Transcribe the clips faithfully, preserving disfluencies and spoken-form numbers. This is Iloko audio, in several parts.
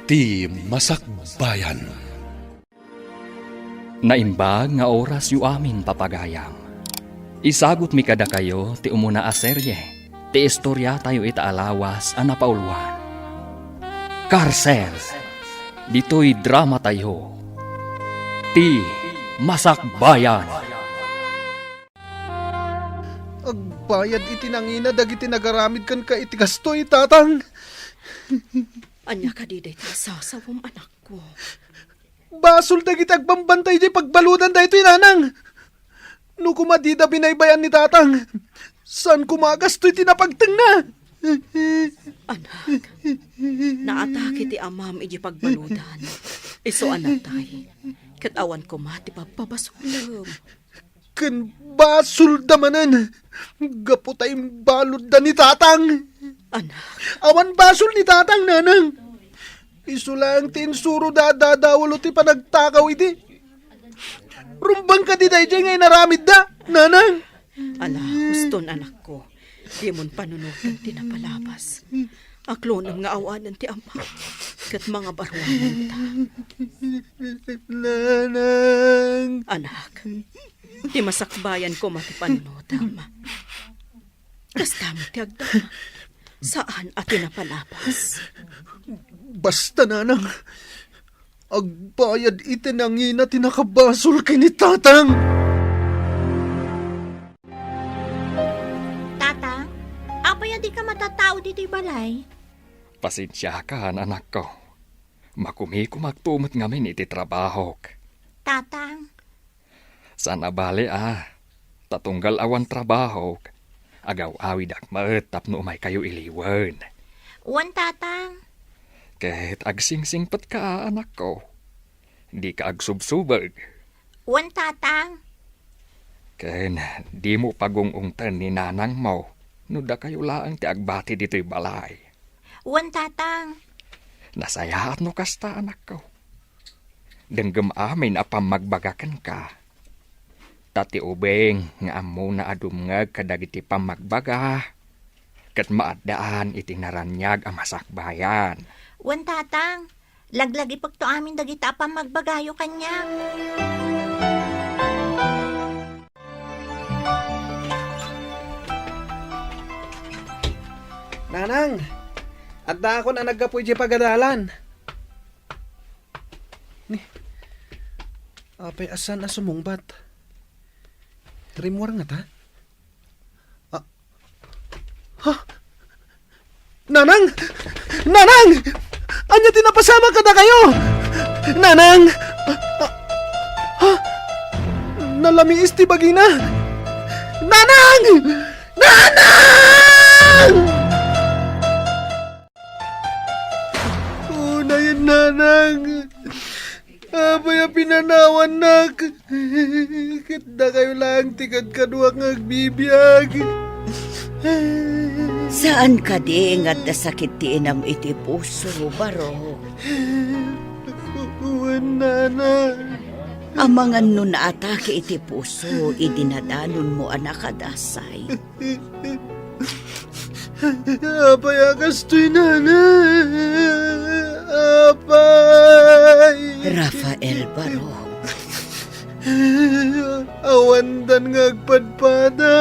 Ti Masakbayan. Naimbag nga orasyo amin, papagayam. Isagutmi kadakayo ti umuna a serie ti istoriatayo ita a lawas a napauluan. Karsel, ditoy dramatayo, Ti Masakbayan. Agbayad iti nangina dagiti nagaramid kenka iti kastoy, Tatang. Ania kadi daytoy a sasawem, anakko? Basol dagiti agbambantay idiay pagbaludan daytoy, Nanang. No koma dida binaybay-an ni Tatang, saan koma a kastoy ti napagtengna. Anak, naatake ti amam idiay pagbaludan. Isu a natay, ket awan koma ti pagpabasolem. Ken basolda manen, gapu ta imbaludda ni Tatang. Anak. Awan basol ni Tatang, Nanang. Isu laeng ti insuroda a dadaelo ti panagtakaw idi. Rumbeng kadi daydiay nga inaramidda, Nanang. Ala, huston, anakko. Dimon panunoten ti napalabas. Aklonem nga awanen ti amam ket mangabaruanenta. Nanang. Anak, ti masakbayan koma ti panunotam. Kasta met ti agdama. Saan a ti napalabas. Basta, Nanang, agbayad iti nangina ti nakabasol ken ni Tatang. Tatang, apay a dika matattao ditoy balay? Pasensiakan, anakko. Makumikumakto met ngamin iti trabahok. Tatang. Saan a bale a, ta tunggal awan trabahok, agaw-awidak met tapno umaykayo iliwen. Wen, Tatang. Ket agsingsingpetka, anakko. Dika agsubsubeg. Wen, Tatang. Ken dimo pagung-ungten ni nanangmo no dakayo laeng ti agbati ditoy balay. Wen, Tatang. Nasayaat no kasta, anakko. Denggem amin a pammagbaga kenka. Ta ti ubing nga ammona a dumngeg kadagiti pammagbaga, ket maaddaan iti naraniag a masakbayan. Wen, Tatang. Laglagipekto amin dagita a pammagbagayo kaniak. Nanang, addaakon a naggapu idiay pagadalan. Ni, apay a saan a sumungbat? Rimmuar ngata? Ah. Ha? Nanang! Nanang! Ania ti napasamak kadakayo? Nanang! Ah, ah, ha? Nalamiis ti bagina! Nanang! Nanang! Unayen, Nanang! Apay a pinanawannak? Ket dakayo laeng ti kadkaduak nga agbibiag. Saan kadi nga adda sakit ti inam iti puso, Barok? Wen, Nana. Amangan no naatake iti puso idi nadanonmo a nakadasay. Apay a kastoy, Nana? Apay! Rafael Barok. Awandan nga agpadpada.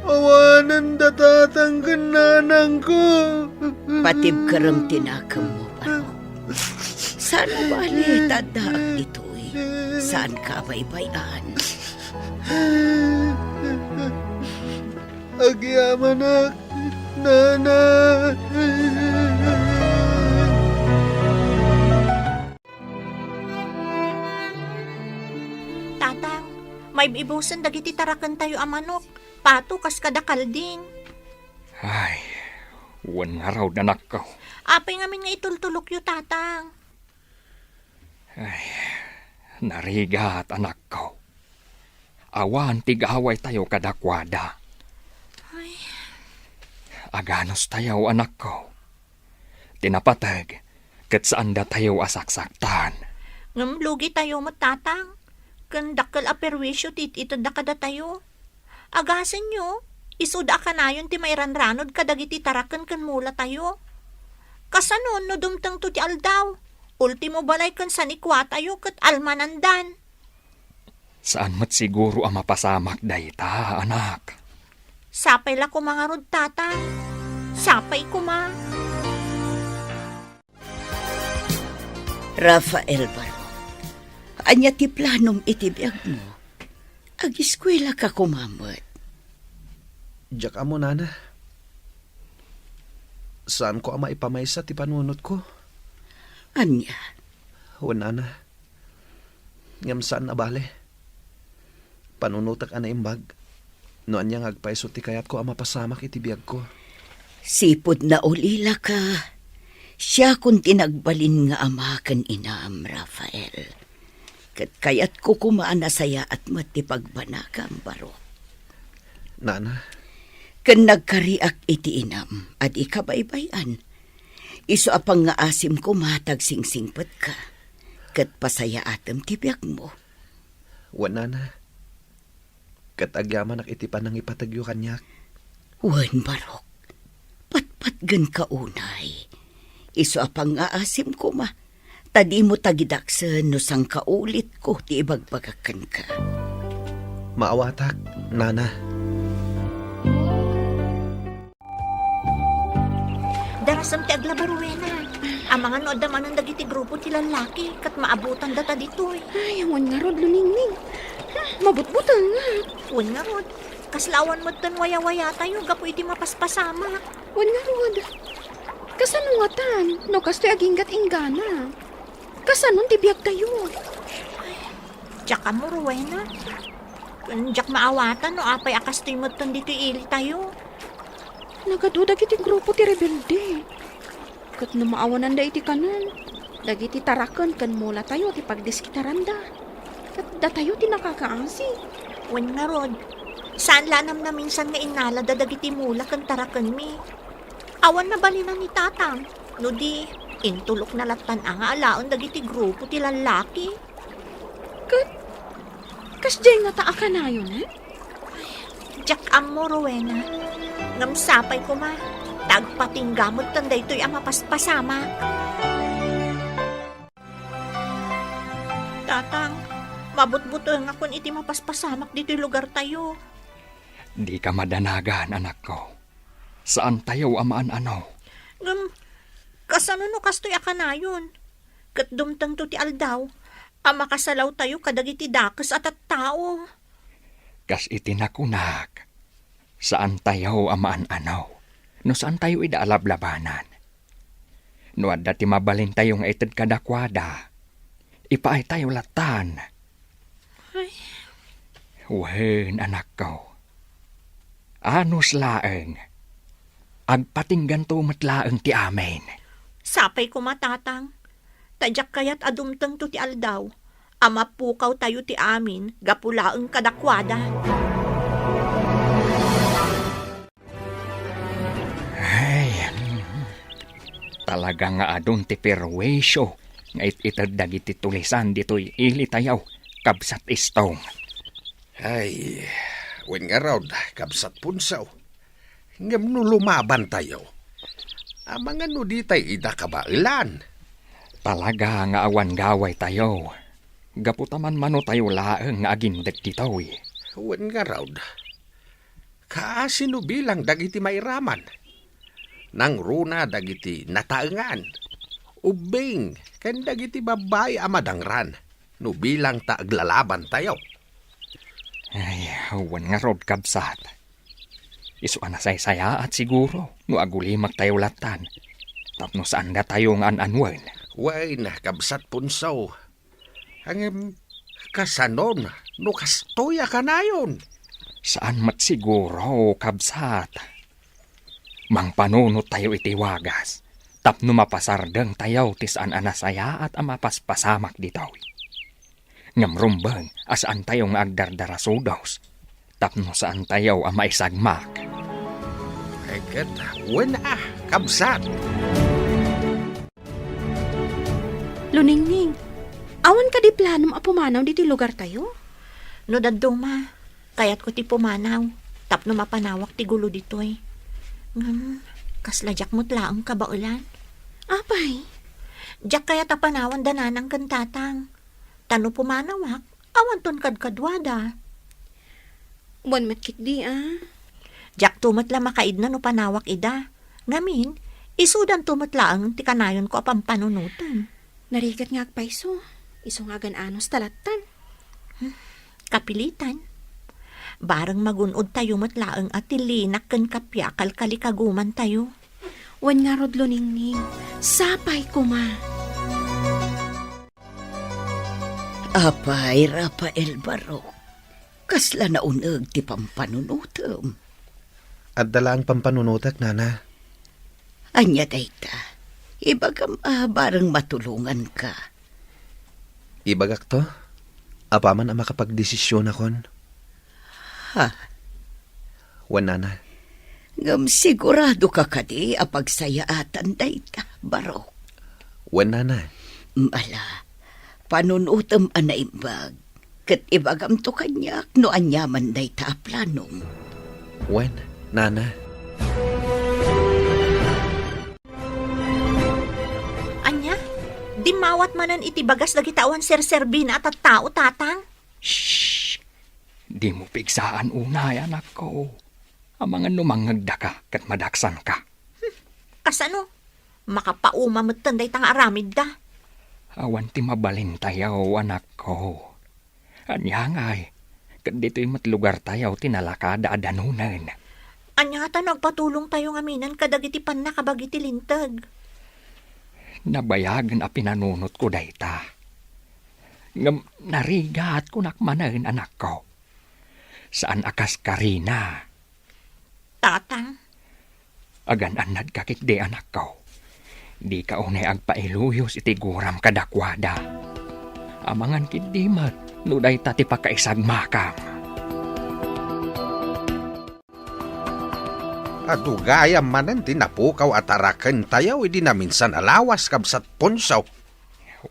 Awanen da tatang ken nanangko. Patibkerem ti nakemmo, Barok. Saan a bale ta addaak ditoy? Saanka a baybay-an? Agyamanak, Nana. Tatang, maib-ibusen dagiti tarakentayo a manok. Pato kas kada kalding. Ay, wen ngarud, anakko. Apay ngamin nga itultulokyo, Tatang? Ay, narigat, anakko. Awan ti gawaytayo kadakuada. Ay. Aganustayo, anakko. Ti napateg, ket saandatayo a saksaktan. Ngem lugitayo met, Tatang. Ken dakkel a perwisyo ti it-itedda kadatayo. Agasenyo, isuda a kanayon ti mairanranod kadagiti taraken ken mulatayo. Kasano no dumtengto ti aldaw? Ultimo balay ken sanikuatayo ket almanandan. Saan met siguro a mapasamak dayta, anak. Sapay la koma ngarud, Tatang. Sapay koma. Rafael Barok, ania ti planom iti biagmo? Agiskuelaka koma met. Diak ammo, Nana. Saanko a maipamaysa ti panunotko. Ania? Wen, Nana. Ngem saan a bale. Panunotek a naimbag. No ania nga agpayso ti kayatko a mapasamak iti biagko. Sipud naulilaka, siakon ti nagbalin nga ama ken inam, Rafael. Ket kayatko koma a nasayaat met ti pagbanagam, Barok. Nana. Ken nagkariak iti inam a di kabaybay-an. Isu a pangngaasim koma ta agsingsingpetka. Ket pasayaatem ti biagmo. Wen, Nana. Ket agyamanak iti panangipategyo kaniak. Wen, Barok, patpatgenka unay. Isu a pangngaasim koma, ta dimo tagidaksen no sangkaulitko ti ibagbagak kenka. Maawatak, Nana. Darasem ti aglaba, Rowena. Amangan no adda manen dagiti grupo ti lallaki ket maabutan data ditoy. Ay, awan ngarud, Luningning. Hmm, mabutbutengngak. Wen ngarud, kasla awan metten wayawayatayo gapu iti mapaspasamak. Wen ngarud, kasano ngatan no kastoy aginggat-inggana? Kasanon ti biagtayo? Diak ammo, Rowena. Ken diak maawatan no apay a kastoy metten ditoy ilitayo. Nagadu dagiti grupo ti rebelde. Ket no maawananda iti kanen, dagiti taraken ken mulatayo ti pagdiskitaranda. Ket datayo ti nakakaasi. Wen ngarud, saan la a namnaminsan nga innalada dagiti mula ken tarakenmi. Awan nabalinan ni Tatang, no di, intulokna lattan a nga alaen dagiti grupo ti lallaki. Ket, kasdiay ngata a kanayon, eh? Diak ammo, Rowena. Ngem sapay koma, ta agpatingga metten daytoy a mapaspasamak. Tatang, mabutbutengakon iti mapaspasamak ditoy lugartayo. Dika madanagan, anakko. Saantayo a maan-ano. Ngem, kasano no kastoy a kanayon? Ket dumtengto ti aldaw a makasalawtayo kadagiti dakes a tattao. Kas iti nakunak, saantayo a maan-ano no saantayo ida a lablabanan. No adda ti mabalintayo nga ited kadakuada, ipaaytayo lattan. Ay. Wen, anakko. Anus laeng. Agpatingganto met laeng ti amin. Sapay koma, Tatang. Ta diak kayat a dumtengto ti aldaw a mapukawtayo ti amin gapu laeng kadakuada. Ay, talaga nga adun ti perwisyo nga it-ited dagiti tulisan ditoy ilitayo, Kabsat Istong. Ay, wen ngarud, Kabsat Punsaw. Ngem no lumabantayo, amangan no ditay ida kabaelan. Talaga nga awan gawaytayo, gapu ta manmanotayo laeng nga agindek ditoy. Wen ngarud, kaasi no bilang dagiti mairaman. Nangruna dagiti nataengan, ubbing, ken dagiti babbai a madangran no bilang ta aglalabantayo. Ay, wen ngarud, kabsat. Isu a nasaysayaat siguro no agulimaktayo lattan tapno saandatayo nga an-anuen. Wen, Kabsat Punsaw. Ngem, kasanon no kastoy a kanayon? Saan met siguro, kabsat. Mangpanunottayo iti wagas tapno mapasardengtayo ti saan a nasayaat a mapaspasamak ditoy. Ngem rumbeng a saantayo nga agdardarasudos tapno saantayo a maisagmak. Ay ket, wen a, kabsat. Luningning, awan kadi planom a pumanaw ditoy lugartayo? No dadduma, kayatko ti pumanaw tapno mapanawak ti gulo ditoy. Ngem, kasla diak met laeng kabaelan. Apay, diak kayat a panawan da nanang ken tatang. Ta no pumanawak, awanton kadkaduada. Wen met ketdi, a. Diakto met la makaidna no panawak ida. Ngamin, isudanto met laeng ti kanayonko a pampanunotem. Narigat nga agpayso. Isu nga agan-anos ta lattan. Hmm, kapilitan. Bareng magun-od tayo met laeng a ti linak ken kappia kalkalikaguman tayo. Wen ngarud, Luningning, sapay koma. Apay, Rafael Barok, kasla nauneg ti pampanunotem? Adda laeng pampanunotek, Nana. Ania dayta? Ibagam a bareng matulonganka. Ibagakto, apaman a makapagdesisionakon. Ha? Wen, Nana. Ngem siguradoka kadi a pagsayaatan dayta, Barok? Wen, Nana. Ala, panunotem a naimbag, ket ibagamto kaniak no aniaman dayta a planom. Wen, Nana. Ania? Dimmawat manen iti bagas dagiti awan serserbina a tattao, tatang? Shh! Dimo pigsaan unay, anakko. Amangan no mangngegdaka ket madaksanka. Hmm, kasano? Makapauma metten dayta nga aramidda. Awan ti mabalintayo, anakko. Ania ngay, ket ditoy met lugartayo ti nalakada a danunen. Ania ngata no agpatulongtayo ngaminen kadagiti pannakabagi ti Linteg? Nabayagen a pinanunotko dayta. Ngem narigat kunak manen, anakko. Saan a kas Karina. Tatang. Agan-annadka ketdi, anakko. Dika unay agpailuyos iti guram kadakuada. Amangan ketdi met no dayta ti pakaisagmakam. Adu gayam manen ti napukaw a tarakentayo idi naminsan a lawas, Kabsat Ponso.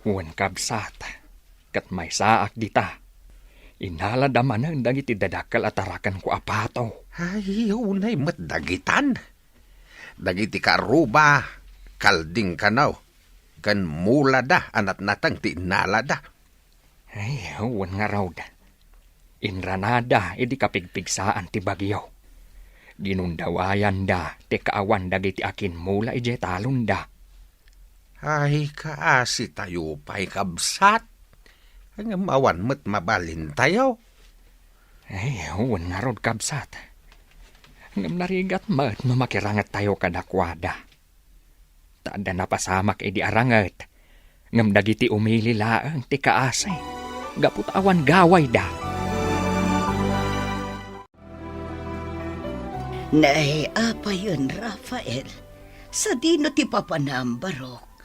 Wen, kabsat. Ket maysaak dita. Innalada manen dagiti dadakkel a tarakenko a pato. Ay, unay met dagitan. Dagiti karuba, kalding kano, ken mulada a natnateng ti innalada. Ay, wen ngarud. Inranada idi kapigpigsaan ti bagyo. Ginundawayanda ti kaawan dagiti akimmula idiay talonda. Ay, kaasitayo pay, kabsat. Ngem awan met mabalintayo. Ay, wen ngarud, kabsat. Ngem narigat met no makirangettayo kadakuada. Ta adda napasamak idi aranget, ngem dagiti umili laeng ti kaasi, gapu ta awan gawayda. Nay, apayen, Rafael, sadino ti papanam, Barok?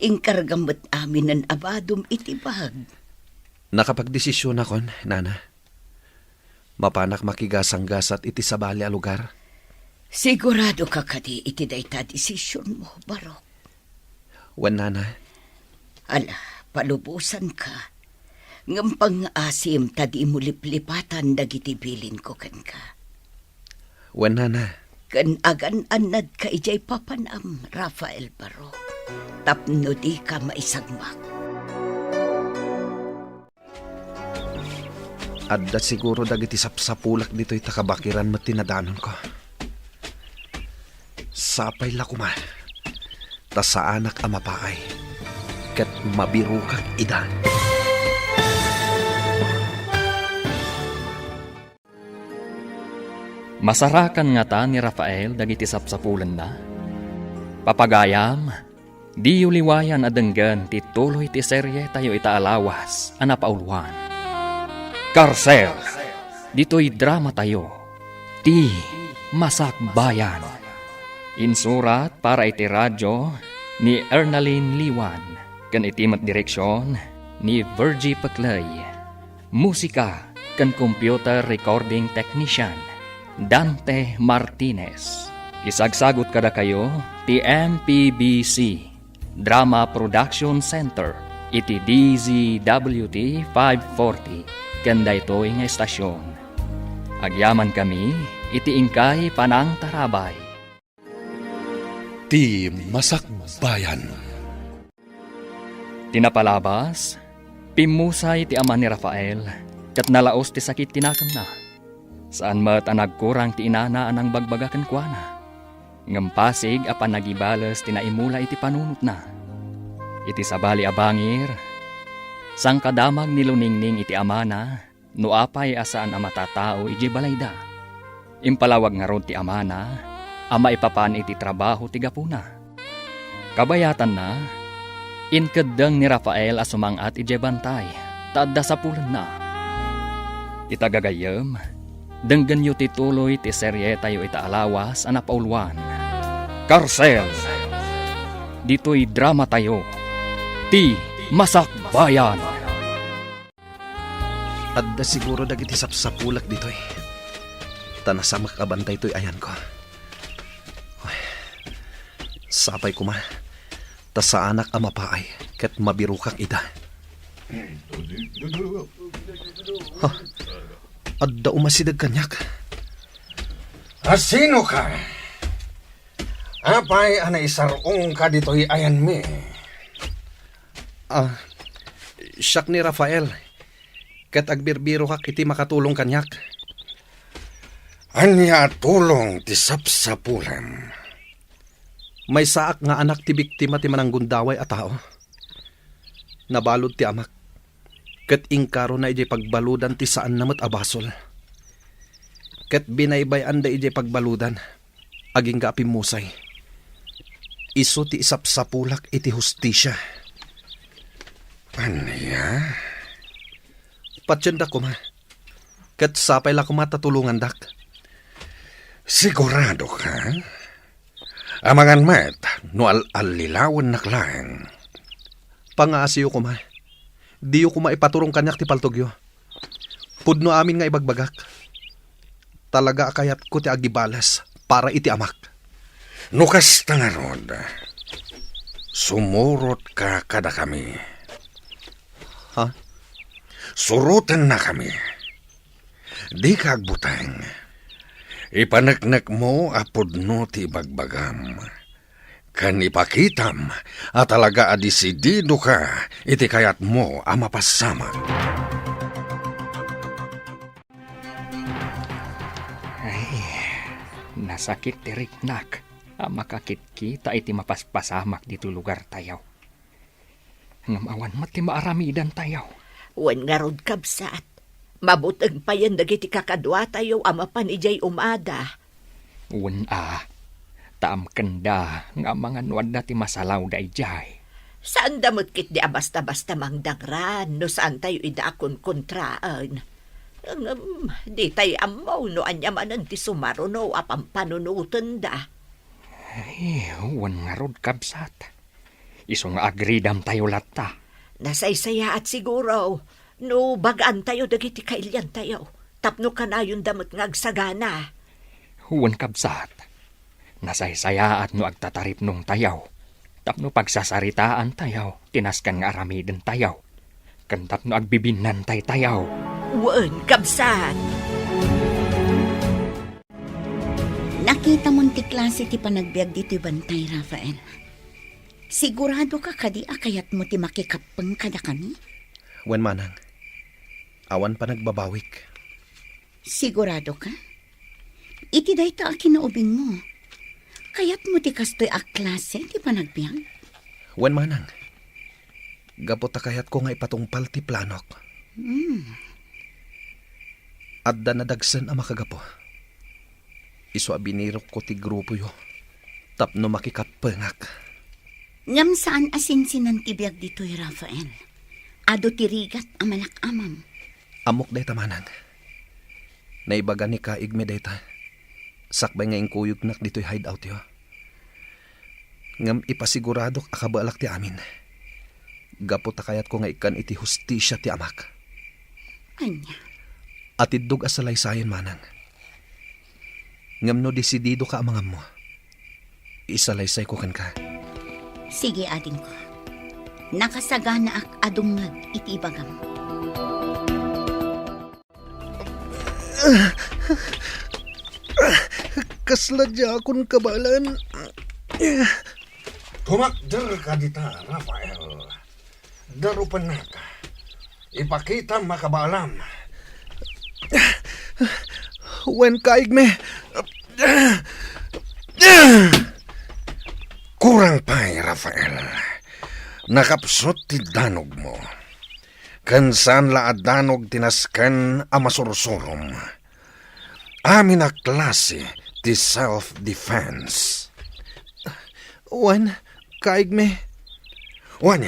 Inkargam met aminen a badom iti bag. Nakapagdesisionakon, Nana. Mapanak makigasanggasat iti sabali a lugar. Siguradoka kadi iti dayta a desisionmo, Barok? Wen, Nana. Ala, palubosanka. Ngem pangngaasim ta dimo liplipatan dagiti bilinko kenka. Wen, Nana. Ken agan-annadka idiay papanam, Rafael Barok, tapno dika maisagmak. Adda siguro dagiti sapsapulak ditoy ta kabakiran met ti nadanonko. Sapay la koma ta saanak a mapaay ket mabirokak ida. Masarakan ngata ni Rafael dagiti sapsapulenna? Papagayam, diyo liwayan a denggen ti tuloy ti serietayo ita a lawas a napauluan. Karsel! Ditoy dramatayo, Ti Masakbayan. Insurat para iti radio ni Ernalyn Liwan, ken iti met direksion ni Virgie Peclay. Musika ken computer recording technician, Dante Martinez. Isagsagut kadakayo ti M P B C Drama Production Center iti D Z W T five forty ken daytoy nga estasion. Agyamankami iti inkay panangtarabay. Ti Masakbayan. Ti napalabas, pimmusay ti ama ni Rafael, ket nalaos ti sakit ti nakemna. Saan met a nagkurang ti inana a nangbagbaga kenkuana. Ngem pasig a panagibales ti naimula iti panunotna. Iti sabali a bangir, sangkadamag ni Luningning iti amana, no apay a saan a matatao idiay balayda. Impalawag ngarud ti amana a maipapan iti trabaho ti gapuna. Kabayatanna, inkeddeng ni Rafael a sumang-at idiay bantay ta adda sapulenna. Ita gagayyem, denggenyo ti tuloy ti serietayo ita a lawas a napauluan, Karsel. Ditoy dramatayo, Ti Masakbayan. Adda siguro dagiti sapsapulak ditoy. Ta nasamak a bantay toy ayanko. Uy, sapay koma, ta saanak a mapaay ket mabirokak ida. Ha? Adda umasideg kaniak. Asinoka? Apay a naisar-ongka ditoy ayanmi? Ah, siak ni Rafael, ket agbirbirokak iti makatulong kaniak. Ania a tulong ti sapsapulem? Maysaak nga anak ti biktima ti mananggundaway a tao. Nabalud ti amak, ket inkarona idiay pagbaludan ti saanna met a basol. Ket binaybay-anda idiay pagbaludan, agingga a pimmusay. Isu ti isapsapulak iti hustisia. Ania? Patiendak koma, ket sapay la koma ta tulongandak. Siguradoka? Amangan met no al-allilawennak laeng. Pangaasiyo koma. Diyo koma ipaturong kaniak ti paltogyo. Pudno amin nga ibagbagak. Talaga a kayatko ti agibales para iti amak. No kasta ngarud, sumurotka kadakami. Ha? Surotennakami. Dika agbuteng. Ipaneknekmo a pudno ti ibagbagam. Ken ipakitam a talaga a disididoka iti kayatmo a mapassamak. Ay, nasakit ti riknak a makakitkita iti mapaspasamak ditoy lugartayo. Ngem awan met ti maaramidantayo. Wen ngarud, kabsat, mabuteng payen dagiti kakaduatayo a mapan idiay umada. Wen a, ta amkenda nga amangan no adda ti masalawda idiay. Saanda met ketdi a basta-basta mangdangran no saantayo ida a konkontraen. Ngem, ditay ammo no ania manen ti sumaruno a pampanunotenda. Ay, wen ngarud, kabsat. Isu nga agridamtayo latta. Nasaysayaat siguro no bagaantayo dagiti kailiantayo tapno kanayonda met nga agsagana. Wen, kabsat, nasaysayaat no agtataripnongtayo tapno pagsasaritaantayo ti nasken nga aramidentayo ken tapno agbibinnantaytayo. Wen, kabsat. Nakitamon ti klase ti panagbiag ditoy bantay, Rafael. Siguradoka kadi a kayatmo ti makikappeng kadakami? Wen, manang. Awan panagbabawik. Siguradoka? Iti dayta a kinaubingmo, kayatmo ti kastoy a klase ti panagbiag? Wen, manang. Gapu ta kayatko nga ipatungpal ti planok. Hmm. Adda nadagsen a makagapu. Isu a binirokko ti grupoyo tapno makikappengak. Ngem saan a sinsinan ti biag ditoy, Rafael. Adu ti rigat a malak-amam. Ammok dayta, manang. Naibaga ni Kaigmi dayta sakbay nga inkuyognak ditoy hideoutyo. Ngem ipasiguradok a kabaelak ti amin. Gapu ta kayatko nga ikkan iti hustisia ti amak. Ania? Atiddog a salaysayen, manang. Ngem no disididoka a mangammo, isalaysayko kenka. Sige, adingko. Nakasaganaak a dumngeg iti ibagam. Kasla diakon kabaelan. Kumakder ka dita, Rafael. Darupennak. Ipakitam a kabaalam. Wen, kaigmi. Kurang pay, Rafael. Nakapsut ti danogmo. Ken saan la a danog ti nasken a masursurom. Amin a klase ti self-defense. Wen, kaigmi. Wen,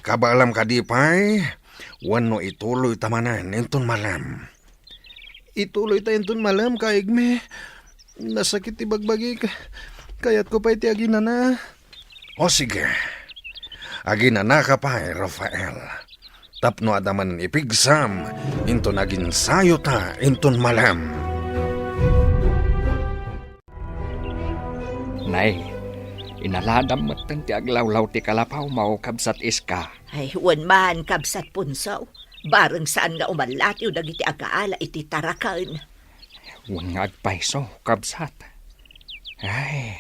kabaalam kadi pay wenno ituloyta manen inton malem? Ituloyta inton malem, kaigmi. Nasakit ti bagbagik. Kayatko pay ti aginana. O sige, aginanaka pay, Rafael, tapno adda manen ipigsam inton aginsayota inton malem. Nay, inaladam metten ti aglawlaw ti kalapawmo, Kabsat Iska. Ay, wen man, Kabsat Punso. Bareng saan nga umallatiw dagiti agaala iti taraken. Wen nga agpayso, kabsat. Ay,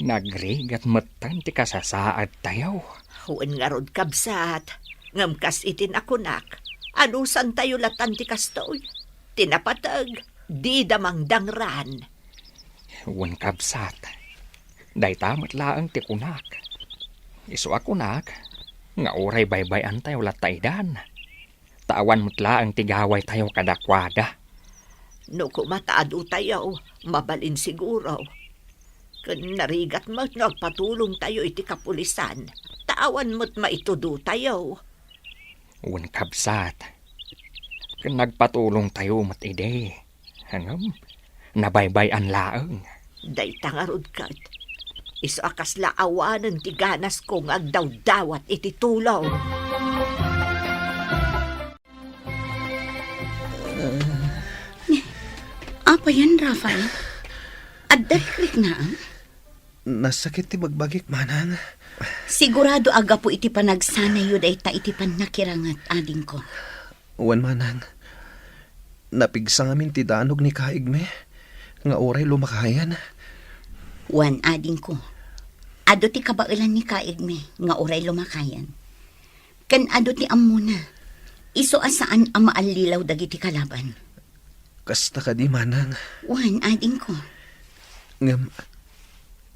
nagrigat metten ti kasasaadtayo. Wen ngarud, kabsat, ngem kas iti nakunak, anusantayo latan ti kastoy. Ti napateg, dida mangdangran. Wen, kabsat, dayta met laeng ti kunak. Isu a kunak nga uray baybay-antayo latta idan. Ta awan met laeng ti gawaytayo kadakuada. No koma ta adutayo, mabalin siguro. Ken narigat met no agpatulongtayo iti kapulisan, ta awan met maitudotayo. Wen, kabsat, ken nagpatulongtayo met idi. Ngem, nabaybay-an laeng. Dayta ngarud ket, isu a kasla awanen ti ganasko nga agdawdawat iti tulong. Apayen, Rafael? Adda rikriknaem? Nasakit ti bagbagik, manang. Sigurado a gapu iti panagsanayo dayta iti pannakiranget, adingko. Wen, manang. Napigsa ngamin ti danog ni kaigmi nga uray lumakayen. Wen, adingko. Adu ti kabaelan ni kaigmi nga uray lumakayen. Ken adu ti ammona. Isu a saan a maallilaw dagiti kalaban. Kasta kadi, manang? Wen, adingko. Ngem,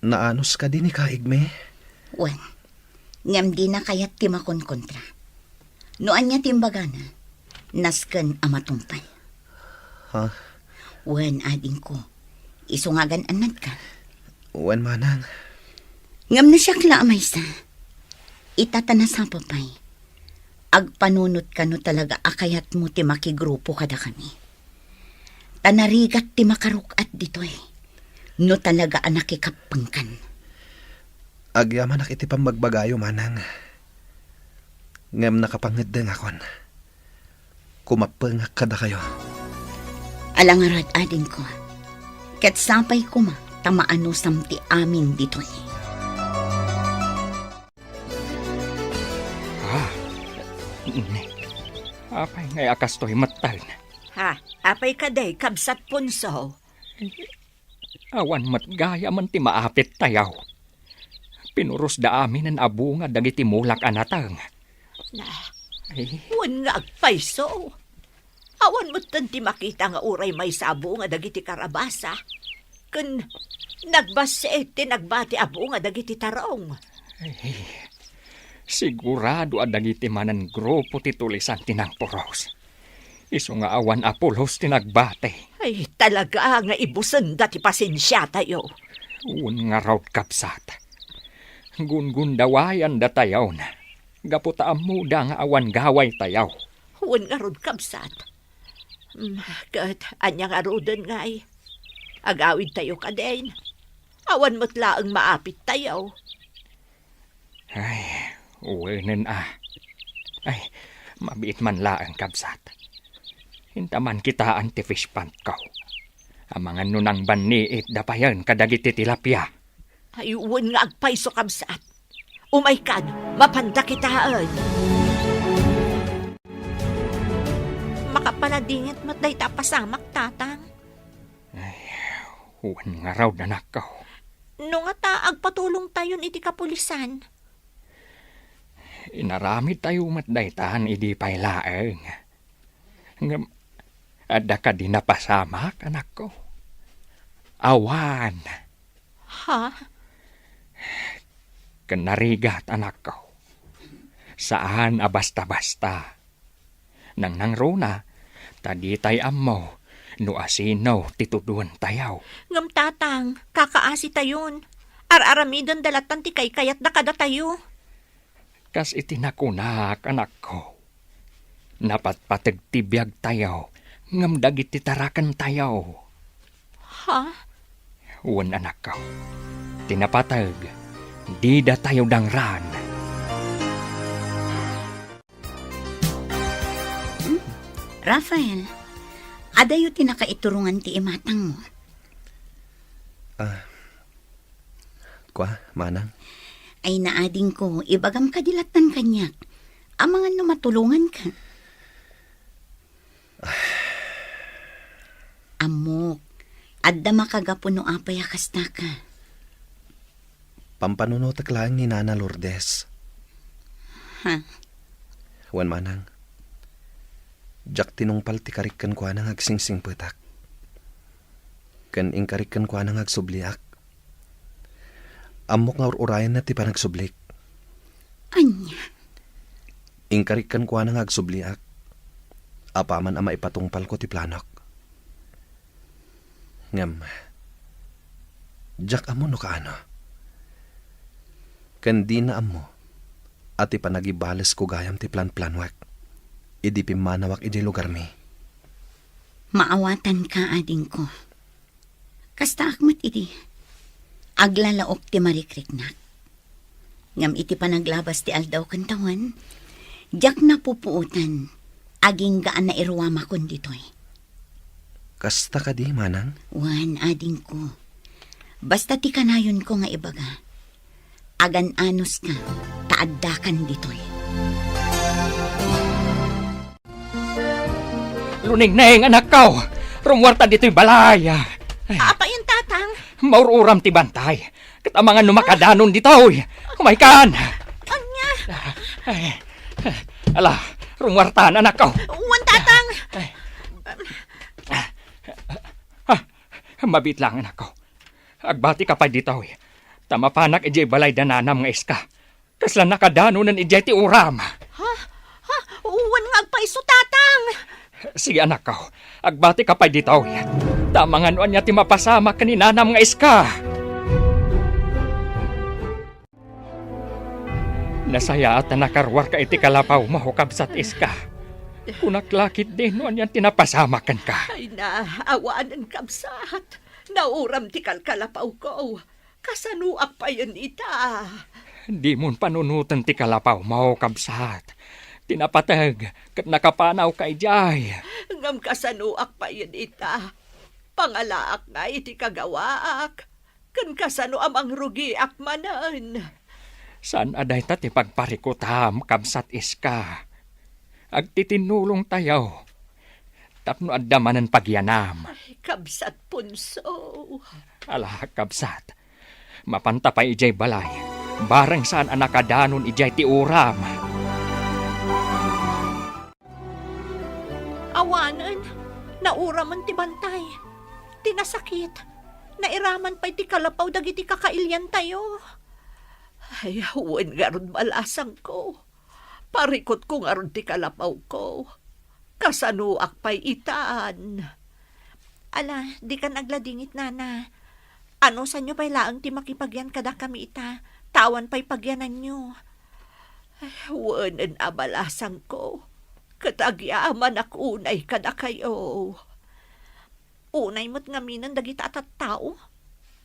naanus kadi ni kaigmi? Wen. Ngem dina kayat ti makonkontra. No ania ti imbagana, nasken a matungpal. Ha? Wen, adingko. Isu nga agan-annadka. Wen, manang. Ngem no siak la a maysa, ita ta nasapa pay, agpanunot ka no talaga a kayatmo ti makigrupo kadakami. Ta narigat ti makaruk-at ditoy, no talaga a nakikappengkan. Agyamanak iti pammagbagayo, manang. Ngem nakapangeddengakon. Kumappengak kadakayo. Ala ngarud, adingko. Ket sapay koma ta maanusam ti amin ditoy. Ah, ne. Apay ngay a kastoy metten? Ha, apay kadi, Kabsat Punso? Awan met gayamen ti maapittayo. Pinurosda aminen a bunga dagiti mulak a nateng. Na, Ay. Wen nga agpayso. Awan metten ti makita nga uray maysa a bunga dagiti karabasa. Ken nagbassit ti nagbati a bunga dagiti tarong. Ay, sigurado a dagiti manen grupo ti tulisan ti nangpuros. Isu nga awan a pulos ti nagbati. Ay, talaga nga ibusenda ti pasensiatayo. Wen ngarud, kabsat. Gungundawayandatayon gapu ta ammoda nga awan gawaytayo. Wen ngarud, kabsat. Mm, ket ania ngaruden ngay? Agawidtayo kadin? Awan met laeng maapittayo. Ay, wenen a. Ay, mabiit man laeng, kabsat. Inta man kitaan ti fish pond ko. Amangan no nangbanniit da payen kadagiti tilapia. Ay, wen nga agpayso, kabsat. Umaykan, mapanda kitaen. Makapaladingit met dayta a pasamak, tatang. Ay, wen ngarud, anakko. No ngata, agpatulongtayon iti kapulisan. Inaramidtayo met daytan idi pay laeng. Ngem adda kadi napasamak, anakko? Awan. Ha? Ken narigat, anakko. Saan a basta-basta. Nangnangruna, ta ditay ammo no asino ti tuduentayo. Ngem, Tatang, kakaasitayon. Ar-aramidenda lattan ti kaykayatda kadatayo. Kas iti nakunak, anakko, napatpateg ti biagtayo, ngem dagiti tarakentayo. Ha? Wen, anakko, ti napateg, didatayo dangran. Hmm? Rafael, adayo ti nakaiturongan ti imatangmo? Ah, kua, manang? Ay, naadingko, ibagam kadi lattan kaniak. Amangan no matulonganka. Ammok, adda makagapu no apay a kastaka. Pampanunotek laeng ni Nana Lourdes. Ha? Wen, manang, diak tinungpal ti karik kenkuana nga agsingsingpetak. Ken inkarik kenkuana nga agsubliak. Ammok nga ur-urayenna ti panagsublik. Ania? Inkarik kenkuana nga agsubliak, apaman a maipatungpalko ti planok. Ngem, diak ammo no kaano. Ken dina ammo a ti panagibalesko gayam ti planplanuek idi pimmanawak idiay lugarmi. Maawatanka, adingko. Kastaak met idi, aglalaok ti marikriknak. Ngem iti panaglabas ti aldaw ken tawen, diak napupuotan, agingga a nairuamakon ditoy. Kasta kadi, manang? Wen, adingko. Basta ti kanayonko nga ibaga, agan-anoska, ta addakan ditoy. Lunengneng, anakko! Rummuarta ditoy balay! Ay. Apay, Tatang? Maur-uram ti bantay. Ket amangan no makadanon ditoy. Umaykan! Ania? Ay. Ala, rummuartan, anakko. Wen, Tatang. Ay. Ah, mabiit lang, anakko. Agbatika pay ditoy. Ta mapanak idiay balay da nanam nga iska. Kasla nakadanonen idiay ti uram. Ha? Ha? Wen nga agpayso, Tatang! Sige, anakko. Agbatika pay ditoy. Ta amangan no ania ti mapasamak ken ni nanam nga iska. Nasayaat a nakaruarka iti kalapawmo, kabsat Iska. Kunak la ketdi no anian ti napasamak kenka. Ay na, awanen, kabsat. Nauram ti kalkalapawko. Kasanoak payen ita? Dimon panunoten ti kalapawmo, kabsat. Ti napateg ket nakapanawka idiay. Ngem kasanoak payen ita? Pangalaak ngay ti kagawaak, ken kasano a mangrugiak manen? Saan a dayta ti pagparikutam, kabsat Iska. Agtitinnulongtayo tapno adda manen pagyanam. Ay, kabsat Ponso. Ala, kabsat. Mapanta pay idiay balay. Bareng saan a nakadanon idiay ti uram. Awanen, nauramen ti bantay. Ti nasakit, nairaman pay ti kalapaw dagiti kakailiantayo. Ay, wen ngarud, balasangko. Parikutko ngarud ti kalapawko. Kasanoak pay itan? Ala, dikan agladingit, nana. Anusanyo pay laeng ti makipagyan kadakami ita, ta awan pay pagyananyo. Ay, wenen a balasangko, ket agyamanak unay kadakayo. Unay met ngaminen dagita a tattao.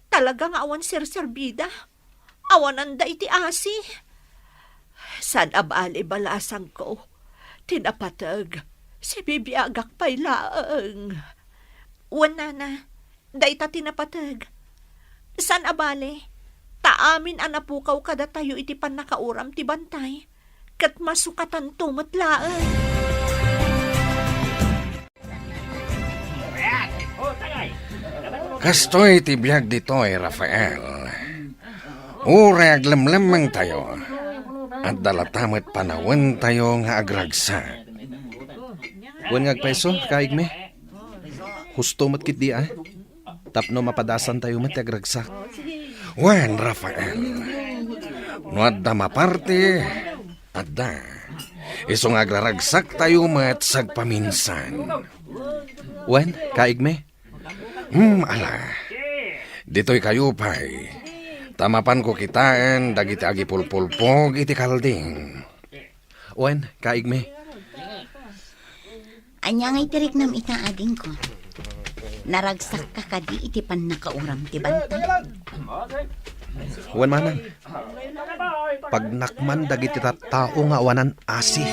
Talaga nga awan serserbida. Awananda iti asi. Saan a bale, balasangko. Ti napateg, sibibiagak pay laeng. Wen, nana, dayta ti napateg. Saan a bale, ta amin a napukaw kadatayo iti pannakauram ti bantay, ket masukatanto met laeng. Kastoy ti biag ditoy, Rafael. Uray aglemlemmengtayo, adda latta met panawentayo nga agragsak. Wen nga agpayso, kaigmi. Husto met ketdi a. Tapno mapadasantayo met ti agragsak. Wen, Rafael, no adda maparti, adda. Isu nga agraragsaktayo met sagpaminsan. Wen, kaigmi. Hmm, ala. Ditoy kayo pay. Ta mapanko kitaen dagiti agipulpulpog iti kalding. Wen, kaigmi. Ania nga itiriknam ita, adingko? Naragsakka kadi iti pannakauram ti bantay? Wen, manang. Pagnakman dagiti tattao nga awanan asi.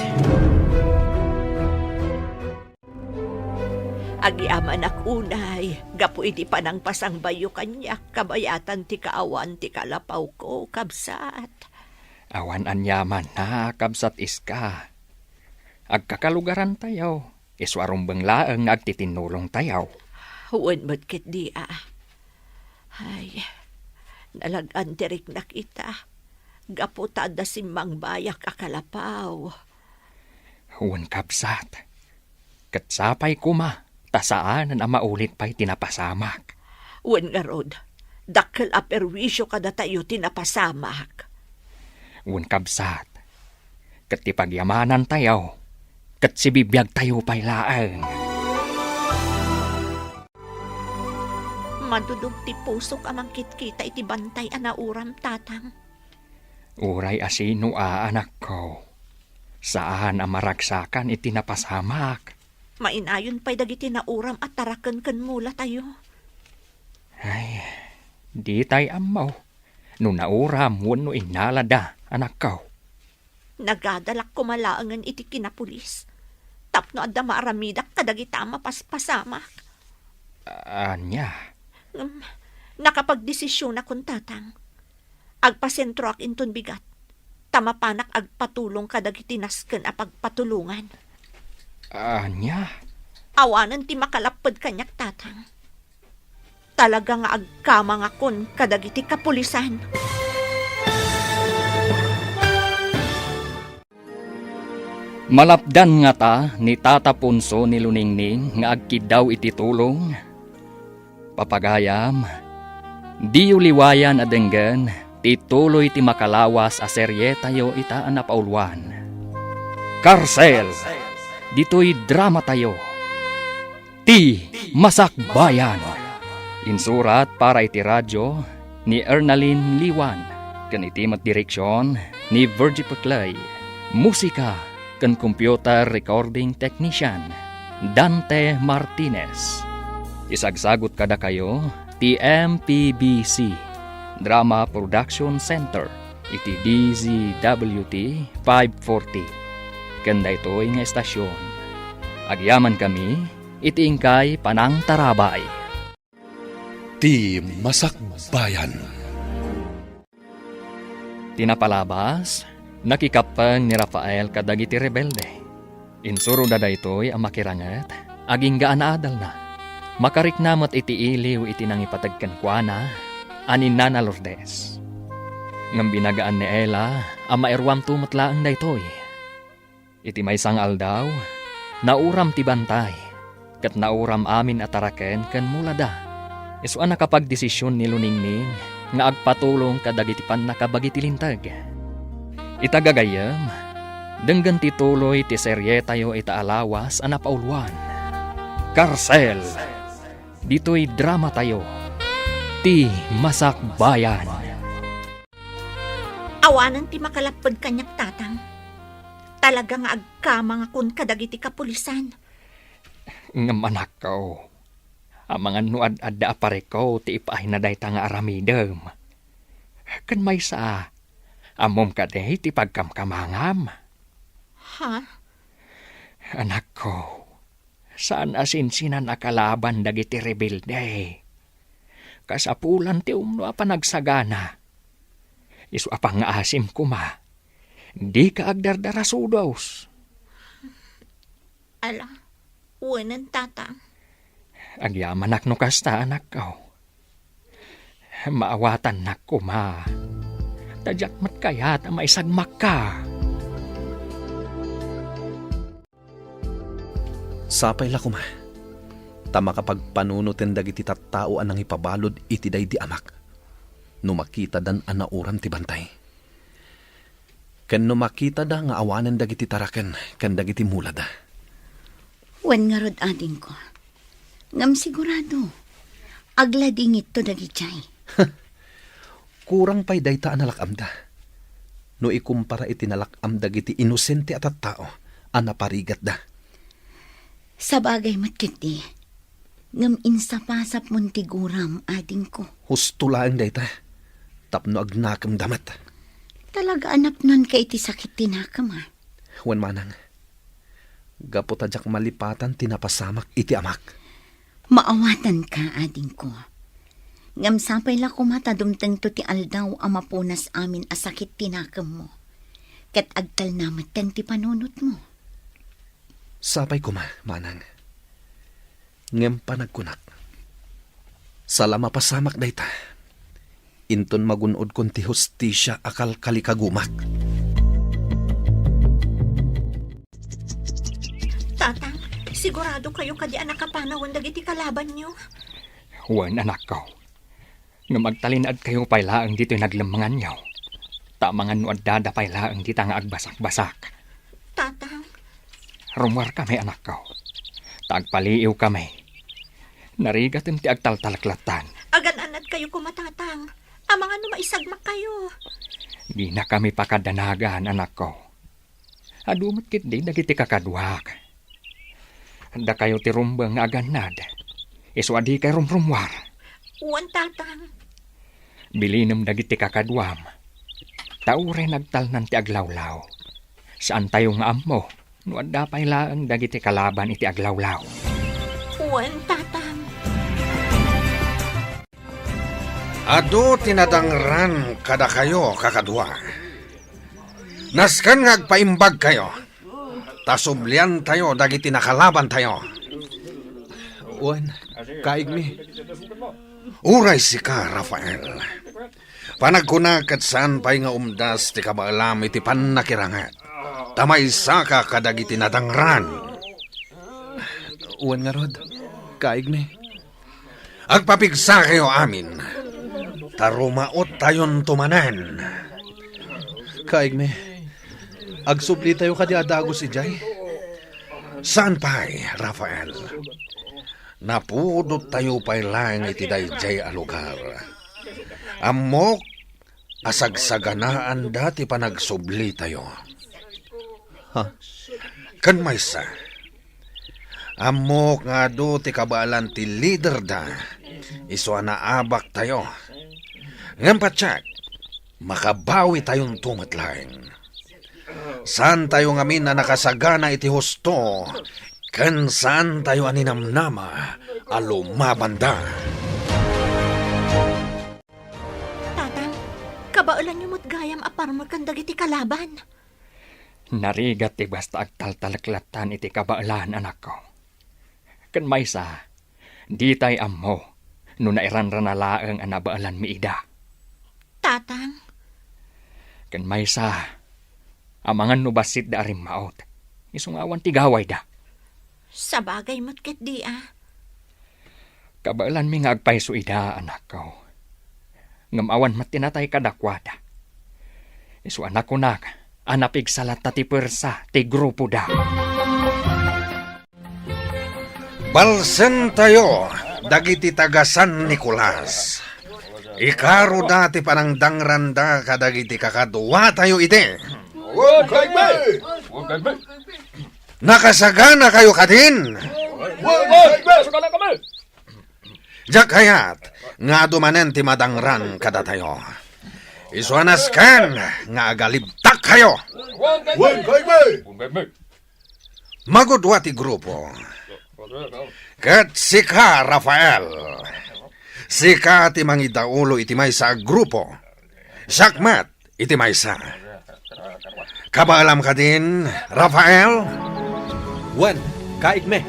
Agyamanak unay, gapu iti panangpasangbayo kaniak, kabayatan ti kaawan ti kalapawko, kabsat. Awan aniamanna, kabsat Iska. Agkakalugarantayo, isu a rumbeng laeng nga agtitinnulongtayo. Wen met ketdi a. Ay, nalag-an ti riknak ita, gapu ta adda simmangbayak a kalapaw. Wen, kabsat. Ket sapay koma, ta saanen a maulit pay ti napasamak. Wen ngarud, dakkel a perwisio kadatayo ti napasamak. Wen, kabsat, ket ti pagyamanantayo, ket sibibiagtayo pay laeng. Madudog ti pusok a mangkitkita iti bantay a nauram, tatang. Uray a sino a, anakko, saan a maragsakan iti napasamak. Mainayon pay dagiti nauram a taraken ken mulatayo. Ay, ditay ammo no nauram wenno innalada, anakko. Nagadalak koma laengen iti kinapulis tapno adda maaramidak kadagita a mapaspasamak. Ania? Ngem, nakapagdesisionakon, tatang. Agpasentroak inton bigat, ta mapanak agpatulong kadagiti nasken a pagpatulongan. Ania? Awanen ti makalapped kaniak, tatang. Talaga nga agkamangakon kadagiti kapulisan. Malapdan ngata ni Tata Ponso ni Luningning nga agkiddaw iti tulong? Papagayam, diyo liwayan a denggen ti tuloy ti makalawas a serietayo ita a napauluan. Karsel! Ditoy dramatayo. Ti Masakbayan. Insurat para iti radyo ni Ernalyn Liwan, ken iti met direksion ni Virgie Peclay. Musika ken computer recording technician, Dante Martinez. Isagsagut kadakayo ti M P B C Drama Production Center iti D Z W T five forty. Ken daytoy nga estasion, agyamankami iti inkay panangtarabay. Ti Masakbayan. Ti napalabas, nakikappeng ni Rafael kadagiti rebelde. Insuroda daytoy a makiranget, agingga a naadalna. Makarikna met iti iliw iti nangipateg kenkuana a ni Nana Lourdes. Ngem binagaan ni Ella a mairuamto met laeng daytoy. Iti maysa nga aldaw, nauram ti bantay, ket nauram amin a taraken ken mulada. Isu a nakapagdesision ni Luningning nga agpatulong kadagiti pannakabagi ti linteg. Ita gagayyem, denggen ti tuloy ti serietayo ita a lawas a napauluan. Karsel! Ditoy dramatayo, Ti Masakbayan. Awanen ti makalapped kaniak, tatang. Talaga nga agkamangakon kadagiti kapulisan. Ngem anakko, amangan no ad-adda a parikko ti ipaayna dayta nga aramidem. Ken maysa, ammom kadi ti pagkamkamangam? Ha? Anakko, saan a sinsinan a kalaban dagiti rebelde. Kasapulan ti umno a panagsagana. Isu a pangngaasim koma, dika agdardarasudos. Ala, wenen, tatang. Agyamanak no kasta, anakko. Maawatannak koma. Ta diak met kayat a maisagmakka. Sapay la koma, ta makapagpanunoten dagiti tattao a nangipabalud iti daydi amak, no makitadan a nauram ti bantay, ken no makitada nga awanen dagiti taraken ken dagiti mulada. Wen ngarud, adingko. Ngem sigurado, agladingitto dagidiay. Kurang pay dayta a nalak-amda, no ikumpara iti nalak-am dagiti inosente a tattao a naparigatda. Sabagay met ketdi, ngem insapasapmon ti guram, adingko. Husto laeng dayta, tapno agnakemda met. Talaga a napnonka iti sakit ti nakem, a? Wen manang, gapu ta diak malipatan ti napasamak iti amak. Maawatanka, adingko. Ngem sapay la koma ta dumtengto ti aldaw a mapunas amin a sakit ti nakemmo, ket agtalna metten ti panunotmo. Sapay koma, manang. Ngem panagkunak, sala mapasamak dayta, inton magun-odkon ti hustisia a kalkalikagumak. Tatang, sigurado kayo kadi a nakapanawen dagiti kalabanyo? Wen, anakko. Ngem agtalinaedkayo pay laeng ditoy naglemmenganyo, ta amangan no addada pay laeng dita nga agbasakbasak. Tatang. Rummuarkami, anakko, ta agpaliiwkami. Narigaten ti agtaltaleklattan. Agan-anadkayo koma, Tatang. Amangan no maisagmakkayo. Dinakami pakadanagan, anakko. Adu met ketdi dagiti kakaduak. Dakayo ti rumbeng nga agannad, isu a dikay rumrummuar. Wen, Tatang. Bilinem dagiti kakaduam, ta uray nagtalnan ti aglawlaw, saantayo nga ammo no adda pay laeng dagiti kalaban iti aglawlaw. Wen, Tatang. Adu ti nadangran kadakayo, kakadua. Nasken nga agpaimbagkayo, ta subliantayo dagiti nakalabantayo. Wen, kaigmi. Uray sika, Rafael. Panagkunak ket saan pay nga umdas ti kabaelam iti pannakiranget, ta maysaka kadagiti nadangran. Wen ngarud, kaigmi. Agpapigsakayo amin, ta rumaottayonto manen. Kaigmi, agsublitayo kadi a dagus idiay? Saan pay, Rafael. Napudottayo pay laeng iti daydiay a lugar. Ammok a sagsaganaanda ti panagsublitayo. Ha? Ken maysa, ammok nga adu ti kabaelan ti liderda, isu a naabaktayo. Ngem patiek, makabawitayonto met laeng. Saantayo ngamin a nakasagana iti husto, ken saantayo a ninamnama a lumabanda. Tatang, kabaelanyo met gayam a parmekan dagiti kalaban. Narigat ti basta agtaltaleklattan iti kabaelan, anakko. Ken maysa, ditay ammo no nairanrana laeng a nabaelanmi ida. Tatang. Ken maysa, amangan no bassitda a rimmaut, isu nga awan ti gawayda. Sabagay met ketdi a. Kabaelanmi nga agpayso ida, anakko. Ngem awan met ti natay kadakuada. Isu a nakunak a napigsa latta ti puersa ti grupoda. Balsentayo dagiti taga San Nicolas. Ikaroda ti panangdangranda kadagiti kakaduatayo iti. Wen, kaigmi! Wen, kaigmi! Nakasaganakayo kadin? Wen, wen, wen, sagana kami! Diak kayat nga adu manen ti madangran kadatayo. Isu a nasken nga agalibtakkayo. Wen, kaigmi! Wen, kaigmi! Magudua ti grupo. Ket sika, Rafael, sika ti mangidaulo iti maysa a grupo. Siak met iti maysa. Kabaelam kadin, Rafael? Wen, kaigmi.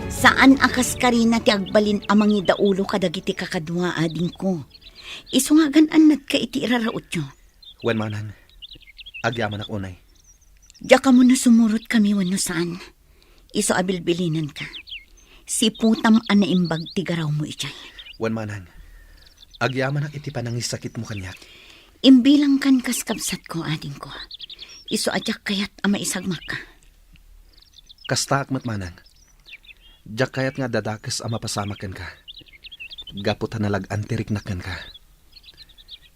Saan a kaskarina ti agbalin a mangidaulo kadagiti kakadua, adingko. Isu nga agan-annadka iti irarautyo. Wen, manang, agyamanak unay. Diak ammo no sumurotkami wenno saan. Isu a bilbilinenka. Siputam a naimbag ti garawmo idiay. Wen, manang, agyamanak iti panangisakitmo kaniak. Imbilangkan kas kabsatko, adingko. Isu a diak kayat a maisagmakka. Kastaak met, manang. Diak kayat nga adda dakes a mapasamak kenka. Gapu ta nalag-an ti riknak kenka.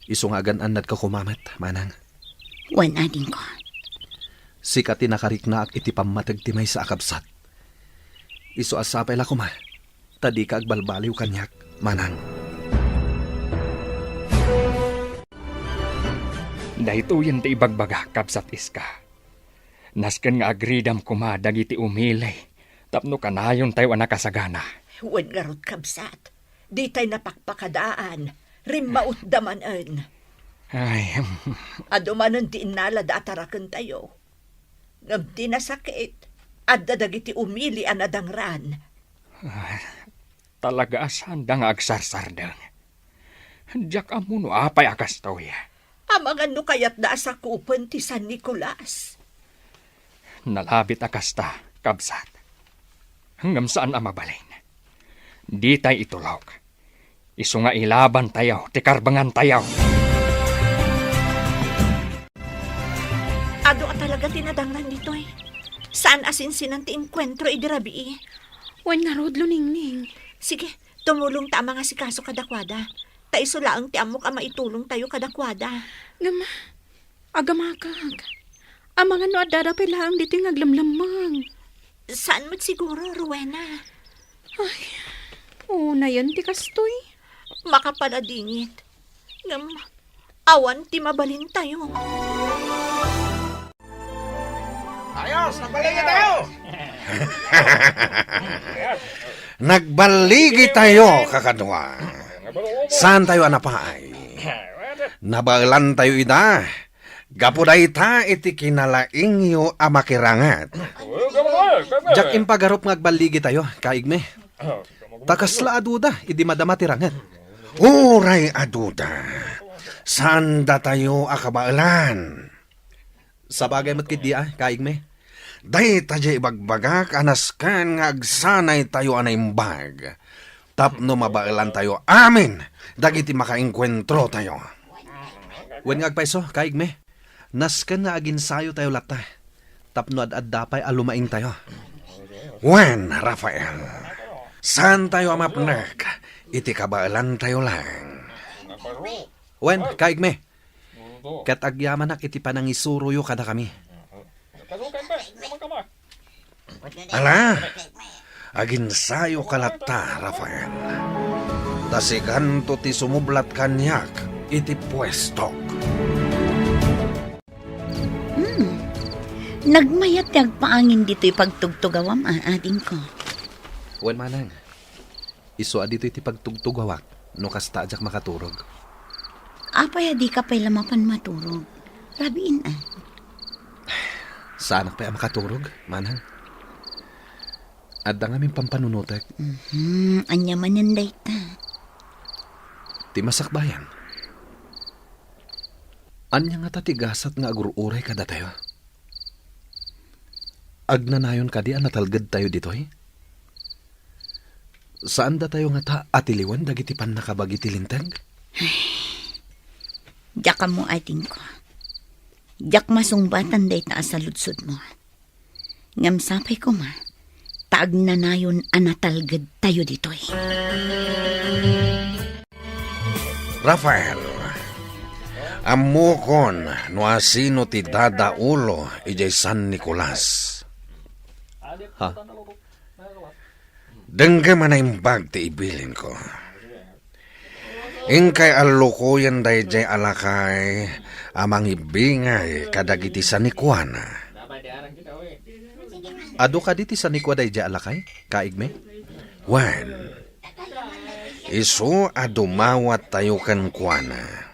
Isu nga agan-annadka koma met, manang. Wen, adingko. Sika ti nakariknaak iti pammateg ti maysa a kabsat. Isu a sapay la koma, ta dika agbalbaliw kaniak, manang. Daytoyen ti ibagbagak, kabsat Iska. Nasken nga agridam koma dagiti umili tapno kanayontayo a nakasagana. Wen ngarud, kabsat, ditay napakpakadaan, rimmautda manen. Ay. Adu manen ti innalada a tarakentayo. Ngem ti nasakit, adda dagiti umili a nadangran. Ah, talaga a saanda nga agsarsardeng. Diak ammo no apay a kastoy. Amangan no kayatda a sakupen ti San Nicolas. Nalabit a kasta, kabsat. Ngem saan a mabalin. Ditay itulok. Isu nga ilabantayo ti karbengantayo. Adu a talaga ti nadangran ditoy. Saan a sinsinan ti enkuentro idi rabii. Wen ngarud, Luningning. Sige, tumulongta a mangasikaso kadakuada. Ta isu laeng ti ammok a maitulongtayo kadakuada. Ngem, agamakak. Amangan no addada pay laeng ditoy nga aglemlemmeng. Saan met siguro, Rowena? Ay, unayen ti kastoy. Makapaladingit. Ngem, awan ti mabalintayo. Ayos, nagbaligi tayo! Nagbaligi tayo, kakadua. Saan tayo a napaay? Nabaelan tayo ida. Gapu dayta iti kinalaingyo a makiranget. Diak impagarup nga agbaligi tayo, kaigmi. Ta kasla a duda idi madama ti ranget. Uray a duda, saan datayo a kabaelan. Sabagay met ketdi a, kaigmi. Dayta diay ibagbagak a nasken nga agsanay tayo a naimbag tapno mabaelan tayo amin dagiti makaengkuentro tayo. Wen nga agpayso, kaigmi, nasken nga aginsayo tayo latta tapno ad-adda pay a lumaing tayo. Wen, Rafael, saan tayo a mapnek iti kabaelan tayo laeng. Wen, kaigmi, ket agyamanak iti panangisuroyo kadakami. Ala, aginsayoka latta, Rafael. Ta sikanto ti sumublat kaniak iti puestok. Hmm. Nagmayat ti agpaangin ditoy pagtugtugawam, a, adingko. Wen, manang. Isu a ditoy ti pagtugtugawak no kasta a diak makaturog. Apay a dika pay la mapan maturog? Rabiin a. Saanak pay a makaturog, manang. Adda ngamin pampanunotek. Mhm, ania manen dayta? Ti masakbayan. Ania ngata ti gasat nga agur-uray kadatayo? Agnanayon kadi a natalgedtayo ditoy? Saan datayo ngata a tiliwen dagiti pannakabagi ti Linteg? Diak ammo, adingko. Diak masungbatan dayta a saludsodmo. Ngem sapay koma, ta agnanayon a natalgedtayo ditoy. Rafael, ammokon no asino ti dadaulo idiay San Nicolas. Ha? Denggem a naimbag ti ibilinko. Inkay allukoyen daydiay a lakay a mangibbingay kadagiti sanikuana. Adu kadi ti sanikua daydiay a lakay, kaigmi? Wen, isu a dumawattayo kenkuana.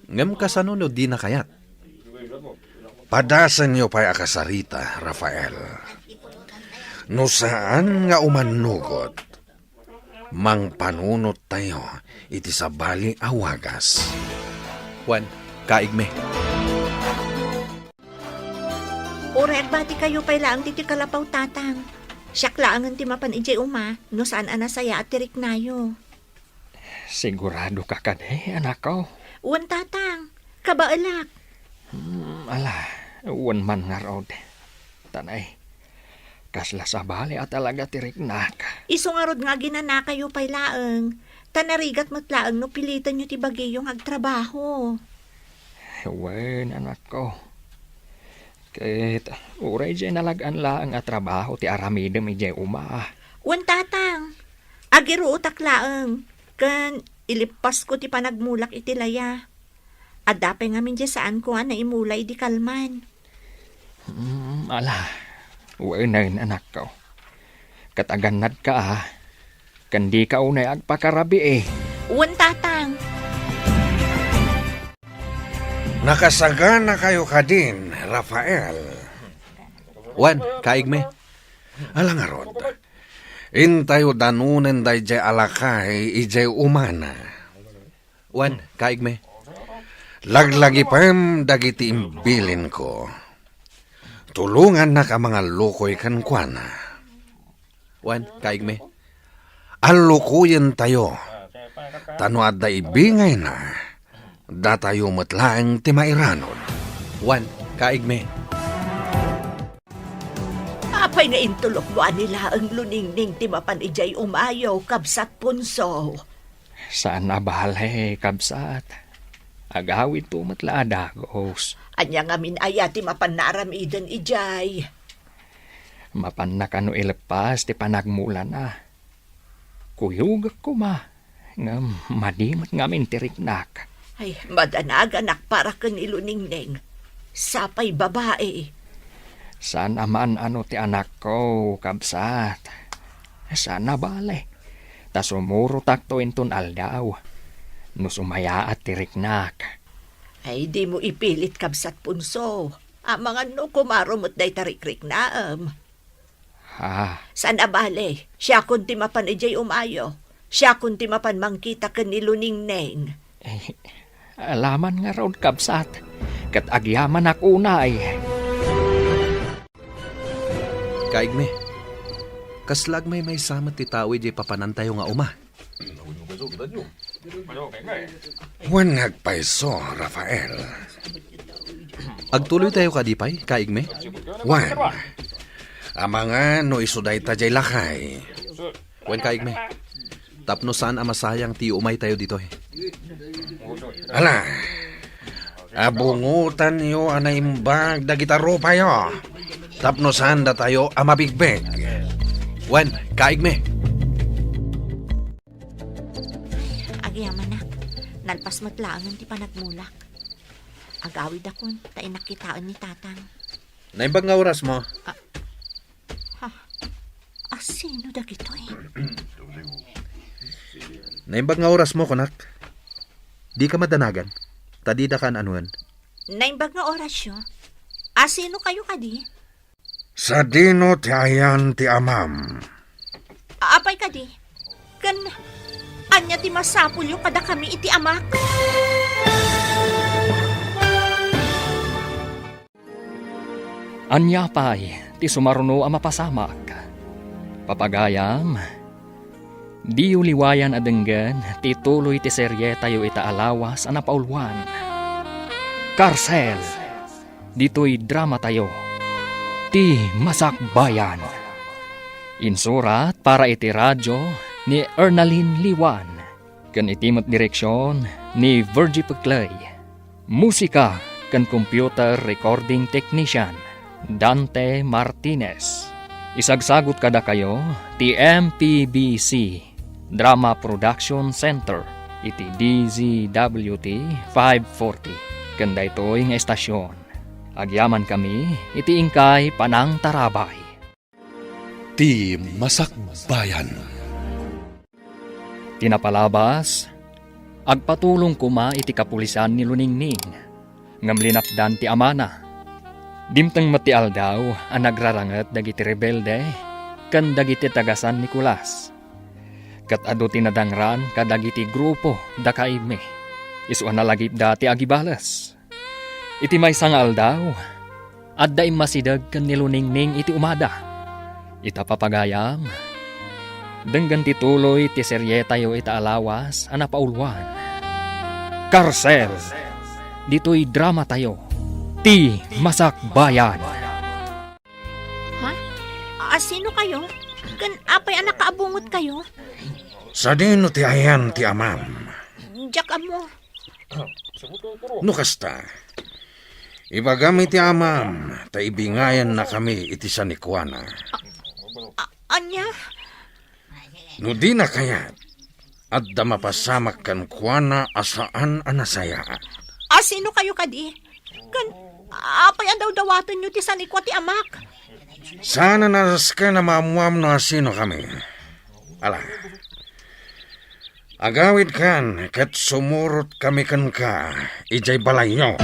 Ngem kasano no dina kayat? Padasenyo pay a kasarita, Rafael. No saan nga umannugot, Mangpanunottayo iti sabali a wagas. Wen, kaigmi. Uray agbatikayo pay laeng ditoy kalapaw, Tatang. Siak laengen ti mapan idiay uma no saan a nasayaat ti riknayo. Sigurado ka kadi, anakko? Wen, Tatang. Kabaelak. Hmm, ala, wen man ngarud. Tanay, kasla sabali a talaga ti riknak. Isu ngarud nga aginanakayo pay laeng, ta narigat met laeng no pilitenyo ti bagiyo nga agtrabaho. Wen, anakko. Ket uray diay nalag-an laeng a trabaho ti aramidem idiay uma. Wen, Tatang, agiruotak laeng, ken ilippasko ti panagmulak iti laya. Adda pay ngamin diay saanko a naimula idi kalman. Hmm, ala, wenen, anakko. Ket agannadka, a, ken dika unay agpakarabii. Wen, Tatang. Nakasaganakayo kadin, Rafael? Wen, kaigmi. Ala ngarud, intayo danunen daydiay a lakay idiay umana. Wen, kaigmi. Laglagipem dagiti imbilinko. Tulongannak a mangallukoy kenkuana. Wen, kaigmi. Allukoyentayo. Ta no adda ibingayna, datayo met laeng ti mairanud. Wen, kaigmi. Apay nga intulokmo a ni laeng luningning ti mapan idiay umayo, Kabsat Punso? Saan a bale, kabsat. Agawidto met la a dagus. Ania ngamin aya ti mapan naaramiden idiay? Mapanna kano ileppas ti panagmulana. Kuyogek koma, ngem madi met ngamin ti riknak. Ay, madanaganak para ken ni Luningning. Sapay babai. Saan a maan-ano ti anakko, kabsat. Saan a bale. Ta sumurotakto inton aldaw. No sumayaat ti riknak. Ay, dimo ipilit, Kabsat Punso. Amangan no kumaro met dayta rikriknaem. Ah. Saan a bale, siakon ti mapan idiay umayo. Siakon ti mapan mangkita ken ni Luningning. Eh, alaman ngarud, kabsat, ket agyamanak unay. Kaigmi, kasla agmaymaysa met ti tao idiay papanantayo nga uma. Wen, agpayso, Rafael. Agtuloytayo kadi pay, kaigmi? Wen, amangan no isu dayta diay lakay. Wen, kaigmi. Tapno saan a masayang ti umaytayo ditoy. Ala, abungotanyo a naimbag dagita rupayo. Tapno saan datayo a mabigbeg. Wen, kaigmi. Agyamanak, nalpas met laengen ti panagmulak. Agawidakon, ta innak kitaen ni Tatang. Naimbag nga orasmo? Ah, ha? Asino dagitoy? Naimbag nga orasmo, kunak. Dika madanagan, ta didaka an-anoen. Naimbag nga orasyo? Asino kayo kadi? Sadino ti ayan ti amam? Apay kadi? Ken ania ti masapulyo kadakami iti amak? Ania pay ti sumaruno a mapasamak? Papagayam, diyo liwayan a denggen ti tuloy ti serietayo ita a lawas a napauluan. Karsel. Ditoy dramatayo, Ti Masakbayan. Insurat para iti radyo ni Ernalyn Liwan, ken iti met direksion ni Virgie Peclay. Musika ken computer recording technician, Dante Martinez. Isagsagut kadakayo ti M P B C Drama Production Center iti D Z W T five forty. Ken daytoy nga estasion, agyamankami iti inkay panangtarabay. Ti Masakbayan. Ti napalabas, agpatulong koma iti kapulisan ni Luningning, ngem linapdan ti amana. Dimteng met ti aldaw a nagraranget dagiti rebelde ken dagiti taga San Nicolas. Ket adu ti nadangran kadagiti grupo da kaibmi. Isu a nalagipda ti agibales. Iti maysa nga aldaw, adda immasideg ken ni Luningning iti umada. Ita papagayam, denggen ti tuloy ti serietayo ita a lawas a napauluan. Karsel, ditoy dramatayo, Ti Masakbayan. Ha? A, sino kayo? Ken apay a nakaabungot kayo? Sadino ti ayan ti amam? Diak ammo. No kasta, ibagam iti amam, ta ibingayannakami iti sanikuana. A-, ania? No dina kayat, adda mapasamak kenkuana a saan a nasayaat. A, sino kayo kadi? Ken apay a dawdawatenyo ti sanikua ti amak? Saan a nasken a maammuam no asino kami. Ala, agawidkan ket sumurot kami kenka idiay balayyo.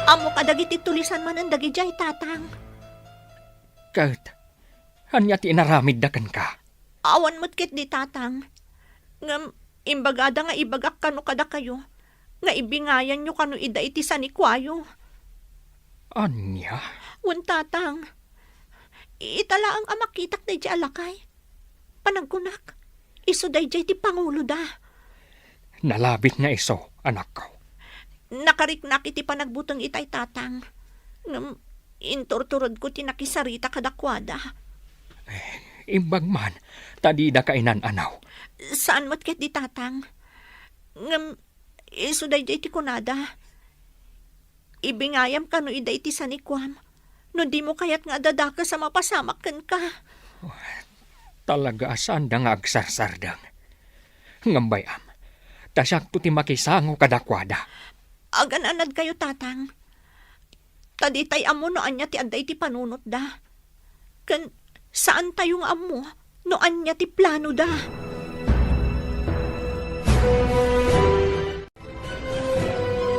Ammo kadagiti tulisan manen dagidiay, Tatang. Ket ania ti inaramidda kenka? Awan met ketdi, Tatang. Ngem imbagada nga ibagak kano kadakayo nga ibingayanyo kano ida iti sanikuayo. Ania? Wen, Tatang. Ita laeng a makitak daydiay a lakay. Panagkunak, isu daydiay ti panguloda. Nalabit nga isu, anakko. Nakariknak iti panagbuteng itay, Tatang. Ngem inturturedko ti nakisarita kadakuada. Eh, imbag man, ta dida kainan-anaw. Saan met ketdi, Tatang. Ngem isu daydiay ti kunada. Ibingayam kano ida iti sanikuam, no dimo kayat nga adda dakes a mapasamak kenka. Talaga a saanda nga agsarsardeng. Ngem bay-am, ta siakto ti makisango kadakuada. Agan-anadkayo, Tatang. Ta ditay ammo no ania ti adda iti panunotda. Ken saantayo nga ammo no ania ti planoda.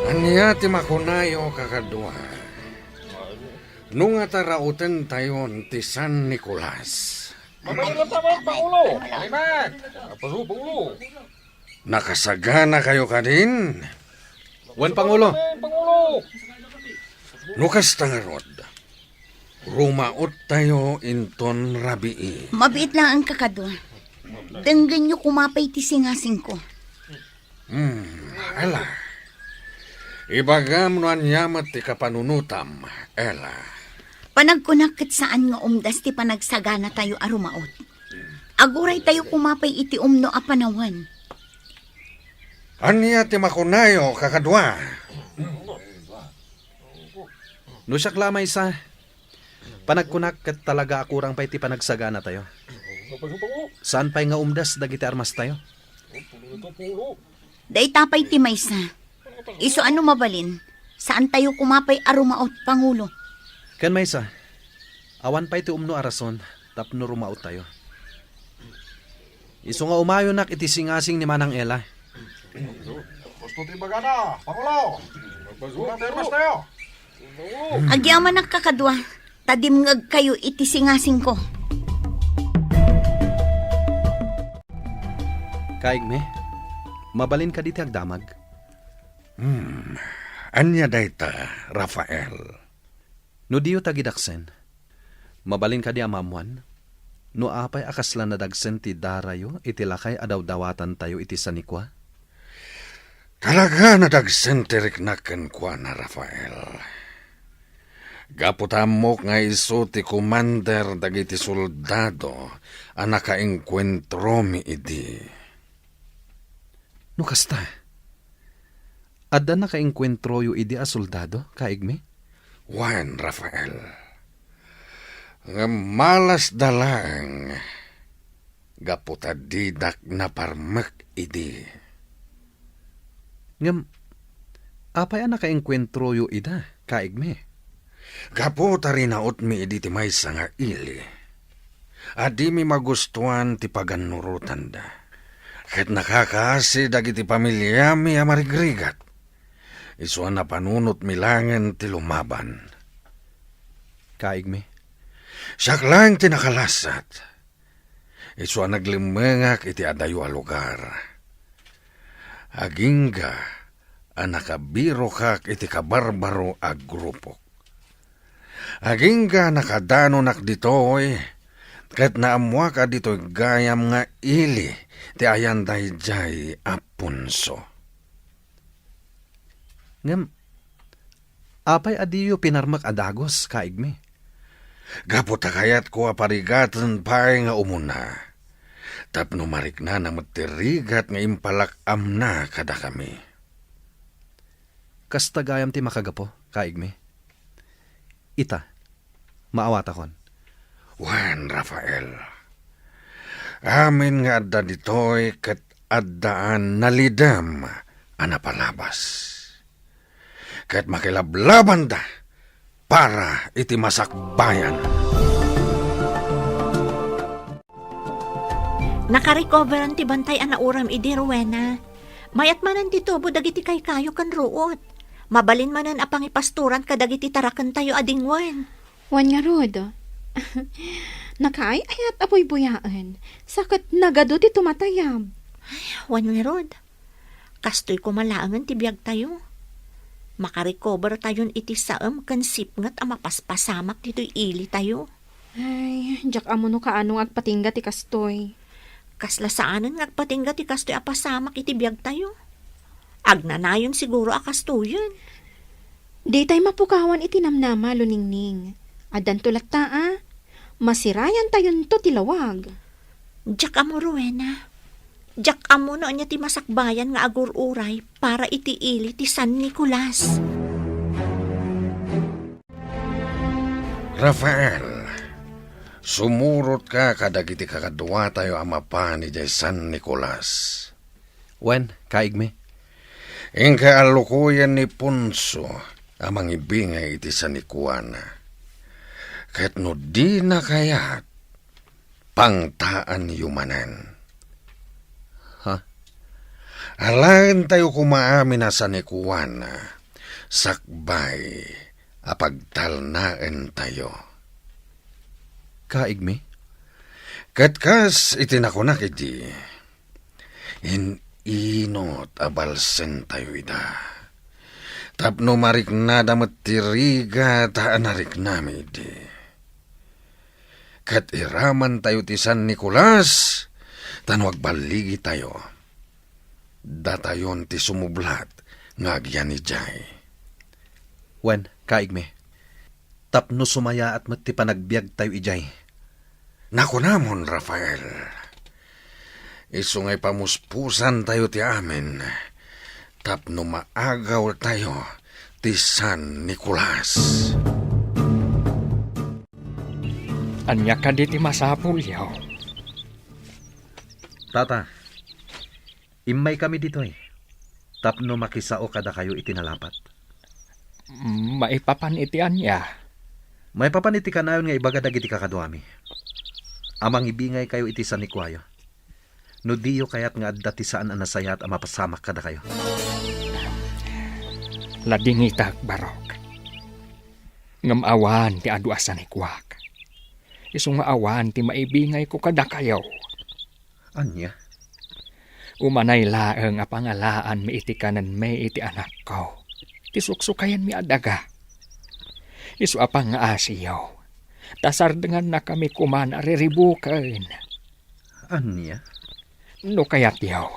Ania ti makunayo, kakadua? No nga tarautentayon ti San Nicolas. Mabalin taman, Pangulo! Alimat! Apaso, Pangulo! Nakasaganakayo kadin? Wen, Pangulo. Pangulo! No kasta ngarud, rumaottayo inton rabii. Mabiit laeng, kakadua. Denggenyo koma pay ti singasingko. Hmm, ala. Ibagam no ania met ti kapanunotam, Ella. Panagkunak ket saan nga umdas ti panagsaganatayo a rumaot. Aguraytayo koma pay iti umno a panawen. Ania ti makunayo, kakadua? No siak la a maysa, panagkunak ket talaga a kurang pay ti panagsaganatayo. Saan pay nga umdas dagiti armastayo. Dayta pay ti maysa. Isu a no mabalin, saantayo koma pay a rumaot, Pangulo. Ken maysa, awan pay ti umno a rason tapno rumaottayo. Isu nga umayonak iti singasing ni Manang Ella. Gusto ti bagana, Pangulo. Gusto ti armastayo. Agyamanak, kakadua, ta dimngegkayo iti singasingko. Kaigmi, mabalin kadi ti agdamag? Hmm, ania dayta, Rafael? No diyo tagidaksen, mabalin kadi a maammoan no apay a kasla nadagsen ti darayo iti lakay a dawdawatantayo iti sanikua? Talaga nadagsen ti riknak kenkuana, Rafael. Gapu ta ammok nga isu ti komander dagiti soldado a nakaengkuentromi idi. No kasta, adda nakaengkuentroyo idi a soldado, kaigmi? Wen, Rafael. Ngem malasda laeng gapu ta didak naparmek idi. Ngem apay a nakaengkuentroyo ida, kaigmi? Gapu ta rinautmi idi ti maysa nga ili a dimi magustuan ti pagannurotanda, ket nakakaasi dagiti familiami a marigrigat. Isu a napanunotmi laengen ti lumaban. Kaigmi, siak laeng ti nakalasat. isu a naglemmengak iti adayo a lugar. Agingga a nakabirokak iti kabarbaro a grupok. Agingga a nakadanonak ditoy, ket naammoak a ditoy gayam nga ili ti ayan daydiay a punso. Ngem, apay a diyo pinarmek a dagus, kaigmi? Gapu ta kayatko a parigaten pay nga umuna, tapno mariknana met ti rigat nga impalak-amna kadakami. Kasta gayam ti makagapu, kaigmi. Ita, maawatakon. Wen, Rafael, amin nga adda ditoy ket addaan nalidem a napalabas. Ket makilablabanda para iti masakbayan. Nakarecoveran ti bantay a nauram idi, Rowena. Mayat manen ti tubo dagiti kaykayo ken ruot. Mabalin manen a pangipastoran kadagiti tarakentayo a dingwen. Wen ngarud, nakaay-ayat a buybuyaen, sa ket nagadu ti tumatayab. Wen ngarud, kastoy koma laengen ti biagtayo. Makarecovertayon iti saem ken sipnget a mapaspasamak ditoy ilitayo. Ay, diak ammo no kaano nga agpatingga ti kastoy. Kasla saanen nga agpatingga ti kastoy a pasamak iti biagtayo. Agnanayon siguro a kastoyen. Ditay mapukawan iti namnama, Luningning. Addanto latta a, masirayantayonto ti lawag. Diak ammo, Rowena. Diak ammo no ania ti masakbayan nga agur-uray para iti ili ti San Nicolas. Rafael, sumurotka kadagiti kakaduatayo a mapan idiay San Nicolas. Wen, kaigmi. Inka a lukoyen ni Ponso a mangibingay iti sanikuana. Ket no dina kayat, pangtaanyo manen. Ha? Alaentayo koma amin a sanikuana, sakbay a pagtalnaentayo. Kaigmi? Ket kas iti nakunak idi, in-inot a balsentayo ida. Tapno mariknada met ti rigat a nariknami idi. Ket iramantayo ti San Nicolas, ta no agballigitayo, datayon ti sumublat nga agyan idiay. Wen, kaigmi, tapno sumayaat met ti panagbiagtayo idiay. Nakunamon, Rafael, isu nga ipamuspusantayo ti amin tapno maagawtayo ti San Nicolas. Ania kadi ti masapulyo? Tata, immaykami ditoy tapno makisao kadakayo iti nalapat. Maipapan iti ania? Maipapan iti kanayon nga ibaga dagiti kakaduami a mangibingaykayo iti sanikuayo. No diyo kayat nga adda ti saan a nasayaat a mapasamak kadakayo. Ladingitak, Barok. Ngem awan ti adu a sanikuak. Isu nga awan ti maibingayko kadakayo. Ania? Umanay laeng a pangalaanmi iti kanenmi iti anakko, ti suksukayanmi a daga. Isu a pangngaasiyo, ta sardengannakami koman a riribuken. Ania? No kayatyo,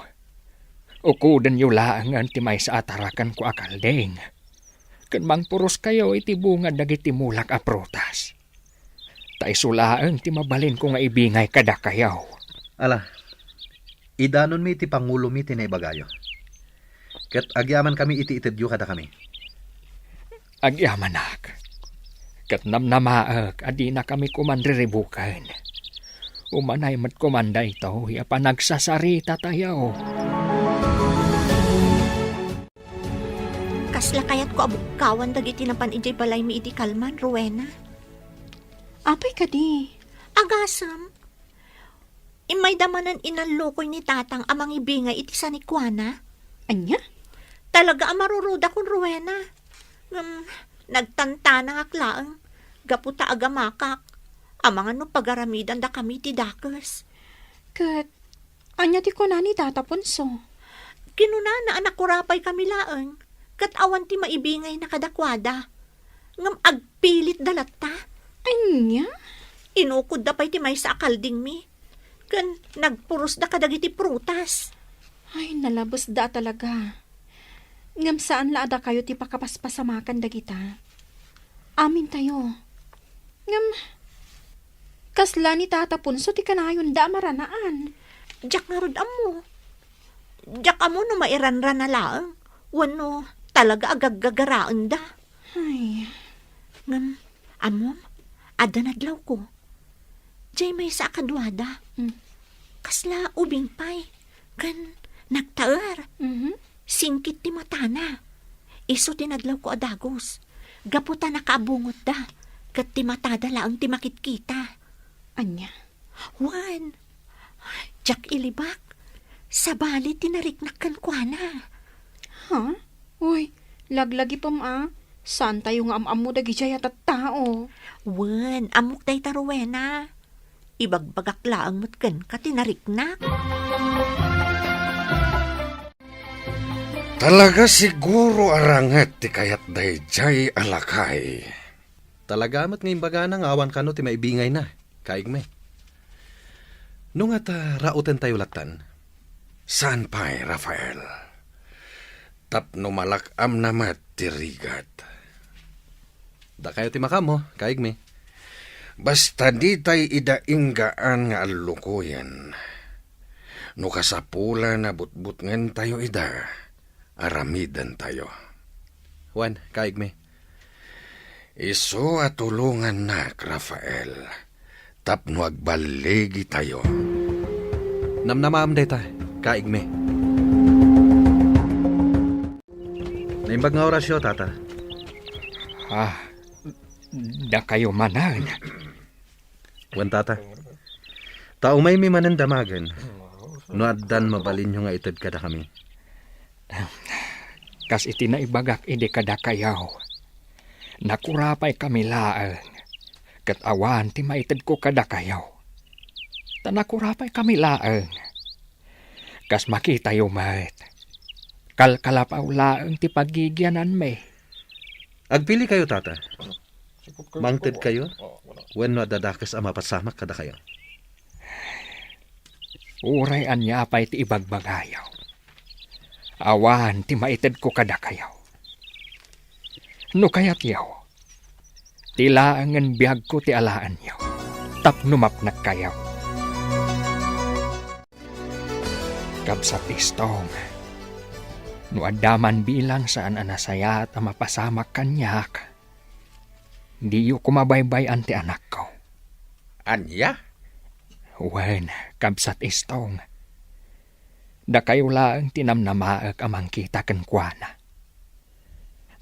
ukudenyo laengen ti maysa a tarakenko a kalding, ken mangpuroskayo iti bunga dagiti mulak a prutas. Ta isu laeng ti mabalinko nga ibingay kadakayo. Ala, idanonmi iti pangulomi ti naibagayo. Ket agyamankami iti itedyo kadakami. Agyamanak. Ket namnamaek a dinakami koman riribuken. Umanay met koman daytoy a panagsasarita tayo. Kasla kayatko a bukkawan dagiti napan idiay balaymi idi kalman, Rowena. Apay kadi? Agasem. Immayda manen inallukoy ni Tatang a mangibingay iti sanikuana. Ania? Talaga a marurudakon, Rowena. Ngem, nagtantanangak laeng gapu ta agamakak. Amangan no pagaramidandakami ti dakes. Ket ania ti kuna ni Tata Ponso? Kinunana a nakurapay kami laeng, ket awan ti maibingayna kadakuada. Ngem agpilitda latta. Ania? Inukodda pay ti maysa a kaldingmi, ken nagpurosda kadagiti prutas. Ay, nalabesda talaga. Ngem saan la a dakayo ti pakapaspasamakan dagita. Amintayo. Ngem, kasla ni Tata Ponso ti kanayonda a maranaan? Diak ngarud ammo. Diak ammo no mairanrana laeng wenno talaga a gaggagaraenda. Ay. Ngem, ammom, adda nadlawko. Diay maysa a kaduada. Mm. Kasla ubing pay. Ken nagtaer. Mhm. Singkit ti matana. Isu ti nadlawko a dagus. Gapu ta nakaabungotda, ket ti matada laeng ti makitkita. Ania? Wen, diak ilibak. Sabali ti nariknak kenkuana. Ha? Uy, laglagipem a. Saantayo nga am-ammo dagidiay a tattao. Wen, ammok dayta, Rowena. Ibagbagak laeng met kenka ti nariknak. Talaga siguro a ranget ti kayat daydiay a lakay. Talaga met nga imbagana nga awan kano ti maibingayna, kaigmi. No ngata, rautentayo lattan. Saan pay, Rafael. Tapno malak-amna met ti rigat. Dakayo ti makaammo, kaigmi. Basta ditay ida inggaan nga allukoyen. No kasapulan a butbutngentayo ida, aramidentayo. Wen, kaigmi. Isu a tulongannak, Rafael, tapno agballigitayo. Namnamaem dayta, kaigmi. Naimbag nga orasyo, Tata. Ah, dakayo manen. Wen, Tata. Ta umaymi manen damagen, no addan mabalinyo nga ited kadakami. Kas iti naibagak idi kadakayo, nakurapaykami laeng, ket awan ti maitedko kadakayo. Ta nakurapaykami laeng. Kas makitayo met, kalkalapaw laeng ti pagigiananmi. Agpilikayo, Tata. Mangtedkayo wenno adda dakes a mapasamak kadakayo? Uray ania pay ti ibagbagayo, awan ti maitedko kadakayo. No kayatyo, ti laengen biagko ti alaenyo tapno mapnekkayo. Kabsat Istong, no adda man bilang saan a nasayaat a mapasamak kaniak, diyo koma baybay-an ti anakko. Ania? Wen, Kabsat Istong, dakayo laeng ti namnamaek a mangkita kenkuana.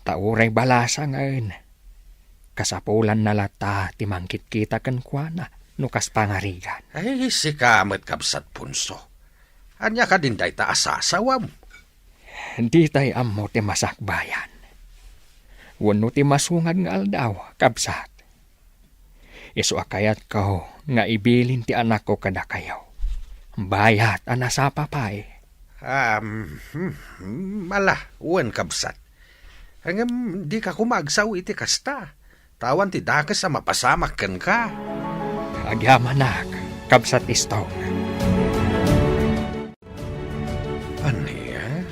Ta uray balasangen, kasapulanna latta ti mangkitkita kenkuana no kas pangarigan. Ay, sika met, Kabsat Ponso. Ania kadin dayta a sasawam? Ditay ammo ti masakbayan wenno ti masungad nga aldaw, kabsat. Isu a kayatko nga ibilin ti anakko kadakayo, bayat a nasapa pay. Am, hmm, hmm, ala, wen, kabsat. Ngem dika koma agsao iti kasta, ta awan ti dakes a mapasamak kenka. Agyamanak, Kabsat Istong. Ania?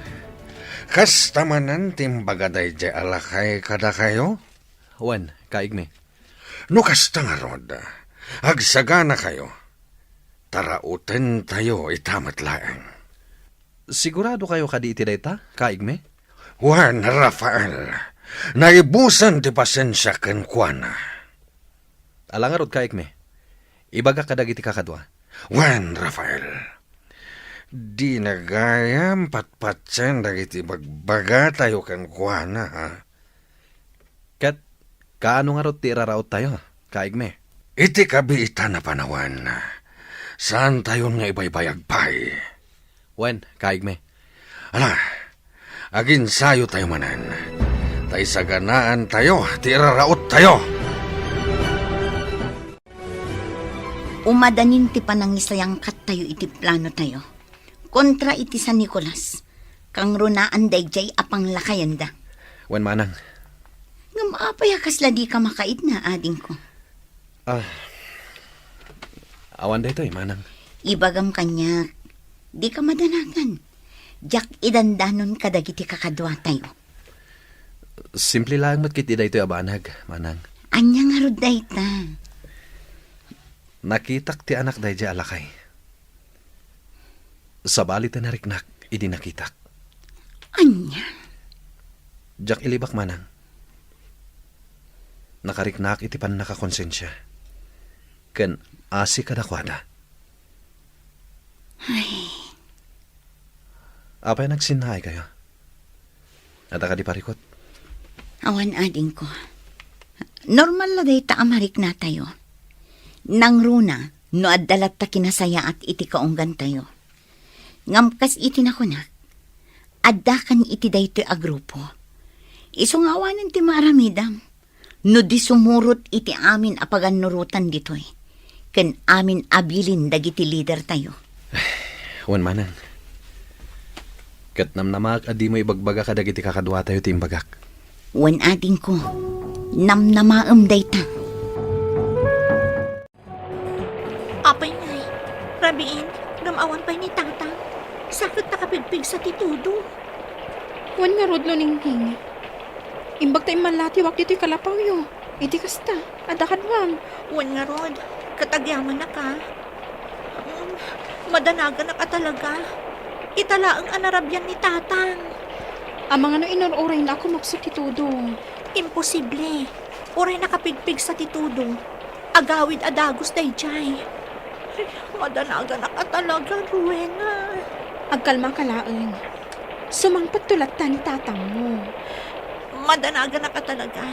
Kasta manen ti imbaga daydiay a lakay kadakayo? Wen, kaigmi. No kasta ngarud, agsaganakayo, ta rautentayo ita met laeng. Siguradokayo kadi iti dayta, kaigmi? Wen, Rafael, naibusen ti pasensiak kenkuana. Ala ngarud, kaigmi. Ibagak kadagiti kakadua. Wen, Rafael, dina gayam patpatien dagiti ibagbagatayo kenkuana, ha? Ket kaano ngarud ti iraraottayo, kaigmi? Iti kabiitan a panawen, saantayon nga ibaybayag pay. Wen, kaigmi. Ala, aginsayotayo manen, ta isaganaantayo ti iraraottayo. Umadanin ti panangisayangkattayo iti planotayo kontra iti San Nicolas, kangrunaan daydiay a panglakayenda. Wen, manang. Ngem apay a kasla dika makaidna, adingko? Ah, awan daytoy, manang. Ibagam kaniak, dika madanagan. Diak idandanon kadagiti kakaduatayo. Simple laeng met ketdi daytoy a banag, manang. Ania ngarud dayta? Nakitak ti anak daydiay a lakay. Sabali ti nariknak idi nakitak. Ania? Diak ilibak, manang. Nakariknak iti pannakakonsensia ken asi kadakuada. Ay. Apay a nagsinnaaykayo? Adda kadi parikut? Awan, adingko. Normal la dayta a mariknatayo. Nangruna no adda latta kinasayaat iti kaunggantayo. Ngem kas iti nakunak, addakan iti daytoy a grupo. Isu nga awanen ti maaramidam no di sumurot iti amin a pagannurotan ditoy, ken amin a bilin dagiti lidertayo. Wen, manang. Ket namnamaak a dimo ibagbaga kadagiti kakaduatayo ti imbagak. Wen, adingko, namnamaem dayta. Apay ngay, rabiin, ngem awan pay ni Tatang. Sa ket nakapigpigsa ti tudo. Wen ngarud, Luningning. Imbag ta immallatiwak ditoy kalapawyo. Iti kasta, adda kaduam. Wen ngarud, ket agyamanak a. Mm, madanaganak a talaga. Ita laeng a narabian ni Tatang. Amangan no inur-urayna a kumapsut ti tudo. Imposible. Uray nakapigpigsa ti tudo. Agawid a dagus daydiay. Madanaganak a talaga, Rowena. Agkalmaka laeng. Sumangpetto latta ni tatangmo. Madanaganak a talaga.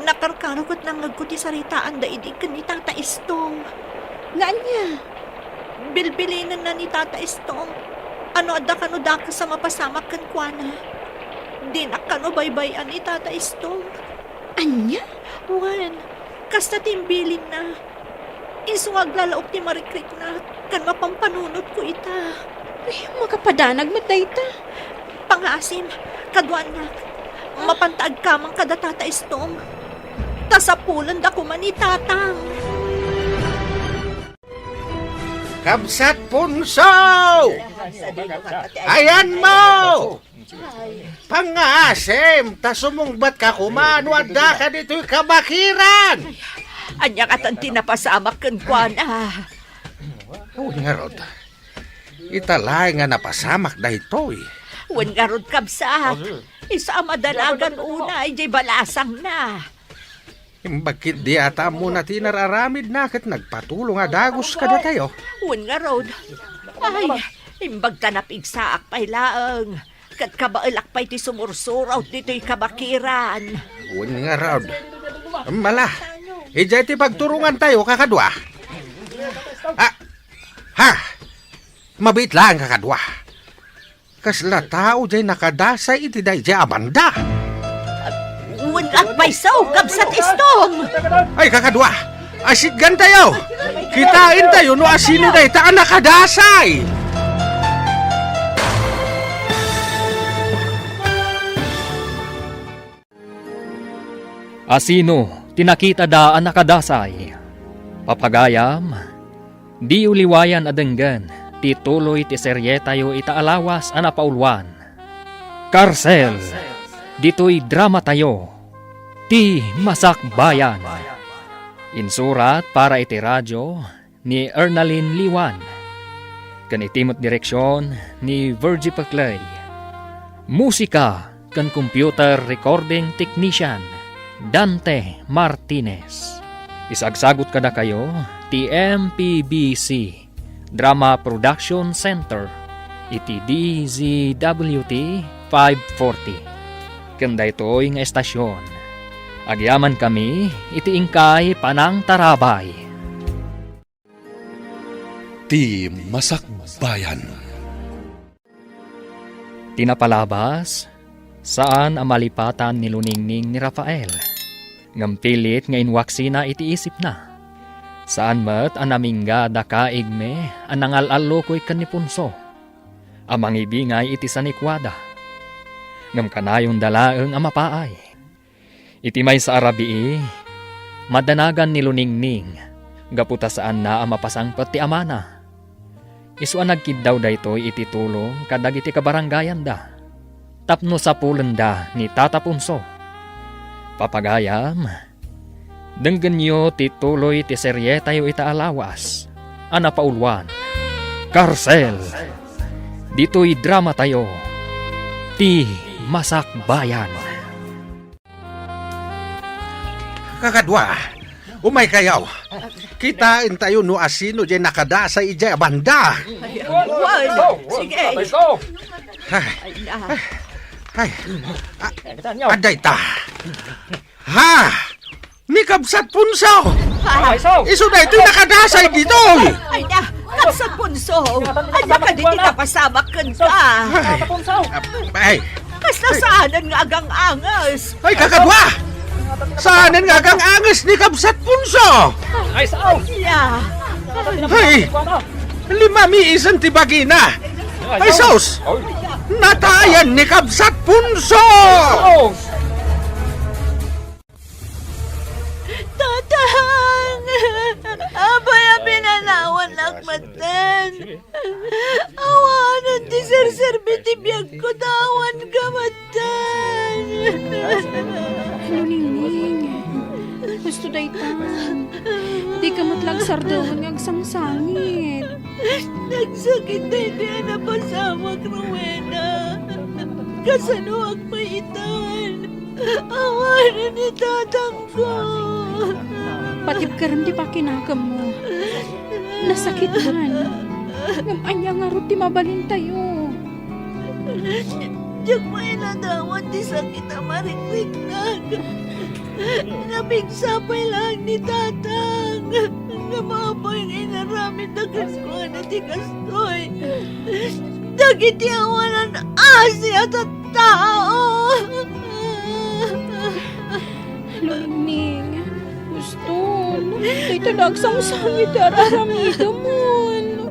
Nakarkaro ket nangngegko ti saritaanda idi ken ni Tata Estong. Nga ania? Bilbilinenna ni Tata Estong a no adda kano dakes a mapasamak kenkuana, dinak kano baybay-an ni Tata Estong. Ania? Wen, kasta ti imbilinna. Isu nga aglalaok ti marikriknak ken mapampanunotko ita. Ay, makapadanag met dayta. Pangaasim, kaduanak, mapanta agkamang kada Tata Estong. Ta sapulenda koma ni Tatang. Kabsat Punso! Ayanmo! Pangaasim, ta sumungbatka koma no addaka ditoy kabakiran! Ania katan ti napasamak kenkuana? Wen ngarud, ita laeng a napasamak daytoy. Wen ngarud, kabsat, isu a madanagan unay diay balasangna. Imbag ketdi a ta ammona ti inar-aramidna ket nagpatulong a dagus kadatayo. Wen ngarud, ay, imbag ta napigsaak pay laeng, ket kabaelak pay ti sumursuro't ditoy kabakiran. Wen ngarud. Mala, idiay ti pagturongantayo, kakadua. Ah, ha! Mabiit laeng, kakadua. Kasla tao diay nakadasay iti daydiay a banda. Wen, agpayso, kabsat Estong! Ay, kakadua! Asitgantayo! Kitaentayo no asino dayta a nakadasay! Asino ti nakitada a nakadasay? Papagayam, diyo liwayan a denggen ti tuloy ti serietayo ita a lawas a napauluan, Karsel, ditoy dramatayo, Ti Masakbayan. Insurat para iti radio ni Ernalyn Liwan, ken iti met direksion ni Virgie Peclay. Musika ken computer recording technician, Dante Martinez. Isagsagut kadakayo ti M P B C Drama Production Center iti D Z W T five forty. Ken daytoy nga estasion, agyamankami iti inkay panangtarabay. Ti Masakbayan. Ti napalabas, saan a malipatan ni Luningning ni Rafael, ngem pilit nga inwaksina iti isipna. Saan met a namingga dakaigmi a nangal-allukoy ken ni Ponso a mangibingay iti sanikuada. Ngem kanayonda laeng a mapaay. Iti maysa a rabii, madanagan ni Luningning gapu ta saanna a mapasangpet ti amana. Isu a nagkiddaw daytoy iti tulong kadagiti kabaranggayanda tapno sapulenda ni Tata Ponso. Papagayam, denggenyo ti tuloy ti serietayo ita a lawas a napauluan, Karsel. Ditoy dramatayo, Ti Masakbayan. Kakadua, umaykayo. Kitaentayo no asino diay nakadasay idiay a banda. Ay, Juan, sige. Ay, Ay, na. Ay, a-, adda ita. Ha? Ni Kabsat Ponso! Ay, Isu daytoy nakadasay ditoy! Ay, na, Kabsat Ponso! Ania kadi ti napasamak kenka? Ay, ay, Kasla saanen nga agang-anges. Ay, kakadua! Saanen nga agang-anges ni Kabsat Ponso! Ay, sao! Ania? Ay, limamiisen ti bagina! Ay, sus! Natayan ni Kabsat Ponso! Tatang! Apay a pinanawannak metten? Awanen ti serserbi ti biagko ta awan ka metten. Luningning, husto dayta. Dika met la agsardeng nga agsangsangit. Nagsakit daytoy a napasamak, Rowena. Kasanoak pay itan? Awanen ni tatangko. Patibkerem ti pakinakemmo. Nasakitan. Ngem ania ngarud ti mabalintayo? Diak mailadawan ti sakit a marikriknak. Napigsa pay laeng ni tatang. Ngem apay nga inaramidda kenkuana ti kastoy? Dagiti awanan asi a tattao. Luningning, husto. Dayta nagsangsangit ti ar-aramidemon.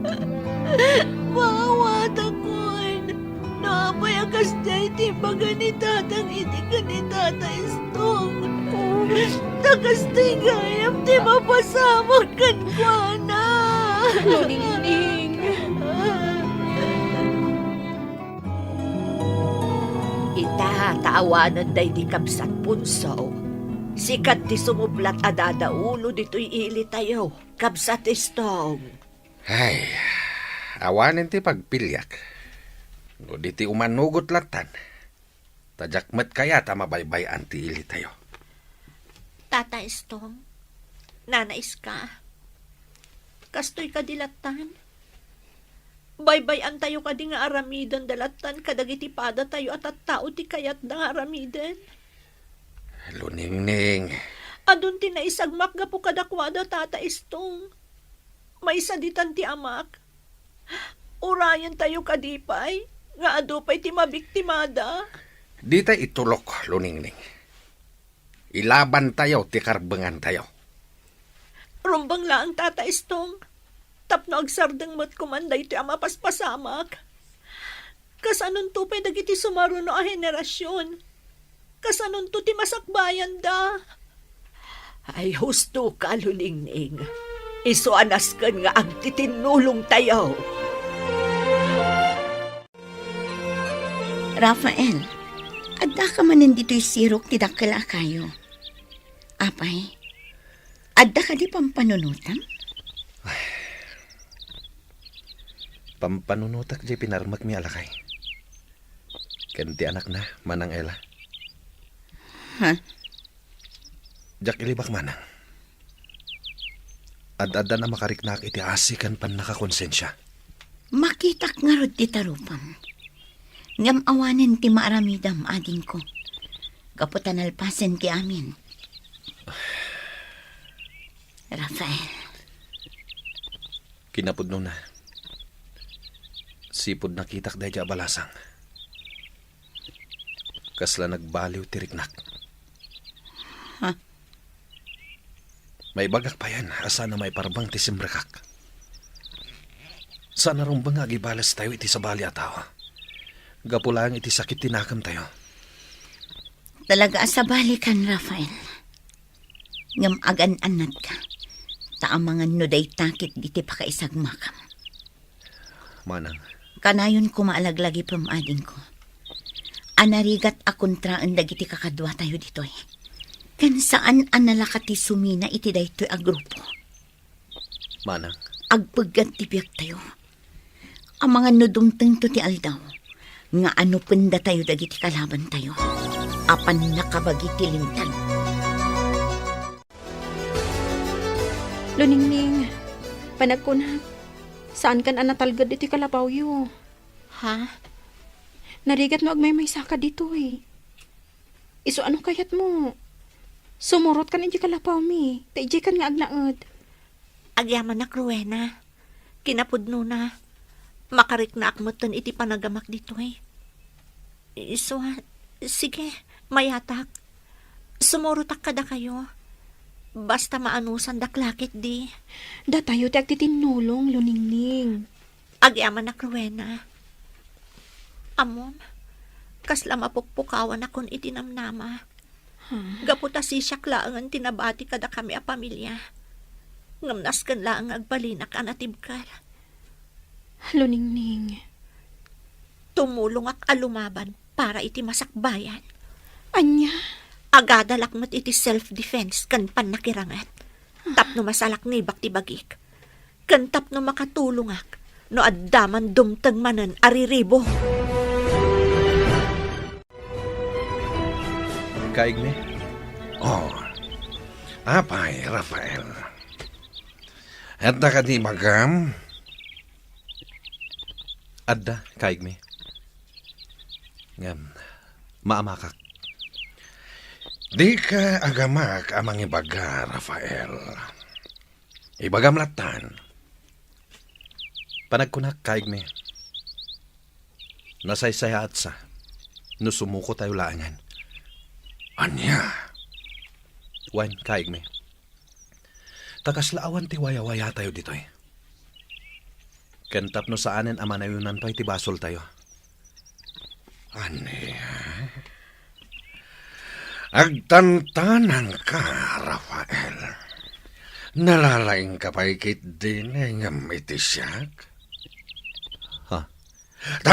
Maawatakon. No apay a kasdiay ti imbaga ni tatang idi ken ni tata Istong, ta kastoy gayam ti mapasamak kenkuana. Luningning. Ita, ta awanen daydi kabsat Punso, sika ti sumublat a dadaulo ditoy ilitayo, kabsat Istong. Ay, awanen ti pagpiliak. No di ti umanugot lattan, ta diak met kayat a mabaybay-an ti ilitayo. Tata Istong, Nana Iska, kastoy kadi lattan? Baybay-antayo kadi nga aramidenda lattan kadagiti padatayo a tattao ti kayatda nga aramiden? Luningning. Adun ti naisagmak gapu kadakuada, Tata Istong. Maysa ditan ti amak. Urayentayo kadi pay nga adu pay ti mabiktimada? Dita itulok, Luningning. Ilabantayo ti karbengantayo. Rumbeng laeng, Tata Istong, tapno agsardeng met koman daytoy a mapaspasamak. Kasanonto pay dagiti sumaruno a henerasion? Kasanonto ti masakbayanda? Ay, husto ka, Luningning. Isu a nasken nga agtitinnulongtayo. Rafael, addaka manen ditoy sirok ti dakkel a kayo. Apay, adda kadi pampanunotam? Pampanunotak diay pinarmekmi a lakay. Ken ti anakna, Manang Ella. Ha? Diak ilibak, Manang. Ad-addan a makariknaak iti asi ken pannakakonsensia. Makitak ngarud ti tarupam. Ngem awanen ti maaramidam, adingko. Gapu ta nalpasen ti amin. Rafael. Kinapudnona, sipud nakitak daydi a balasang, kasla nagbaliw ti riknak. Ha? Maibagak payen a saan a maiparbeng ti simrekak. Saan a rumbeng nga agibales tayo iti sabali a tao. Gapu laeng iti sakit ti nakemtayo. Talaga a sabalikan, Rafael. Ngem agan-annatka, ta amangan no dayta ket iti pakaisagmakam. Manang. Kanayon koma a laglagipem, adingko, a narigat a kontraen dagiti kakaduatayo ditoy. Ken saan a nalaka ti sumina iti daytoy a grupo. Manang. Agpeggat ti biagtayo. Amangan no dumtengto ti aldaw nga anupendatayo dagiti kalabantayo a pannakabagi ti linteg. Luningning, panagkunak, saankan a natalged iti kalapawyo. Ha? Narigat no agmaymaysaka ditoy. Isu ano kayatmo? Sumurotkan iti kalapawmi, ta idiaykan nga agnaed. Agyamanak, Rowena. Kinapudnona, makariknaak metten iti panagamak ditoy. Isu a, sige, mayatak. Sumurotak kadakayo. Basta maanusandak la ketdi. Datayo ti agtitinnulong, Luningning. Agyamanak, Rowena. Ammom, kasla mapukpukawanakon iti namnama. Hmm. Gapu ta sisiak laengen ti nabati kadakami a pamilia. Ngem nasken laeng nga agbalinak a natibker. Luningning. Tumulongak a lumaban para iti masakbayan. Ania? Agadalak met iti self-defense ken pannakiranget. Tapno masalaknibak ti bagik. Ken tapno makatulongak no adda man dumteng manen a riribo. Kaigmi? Oh. Apay, Rafael. Adda kadi ibagam? Adda, kaigmi. Ngem, maamakak. Dika agamak a mangibaga, Rafael. Ibagam lattan. Panagkunak, kaigmi. Nasaysayaatsa no sumuko tayo laengen. Ania? Wen, kaigmi. Ta kasla awan ti wayawaya tayo ditoy. Ken tapno saanen a manayonan pay ti basol tayo. Ania? Agtantanangka, Rafael. Nalalaingka pay ketdi ngem iti siak? Ha?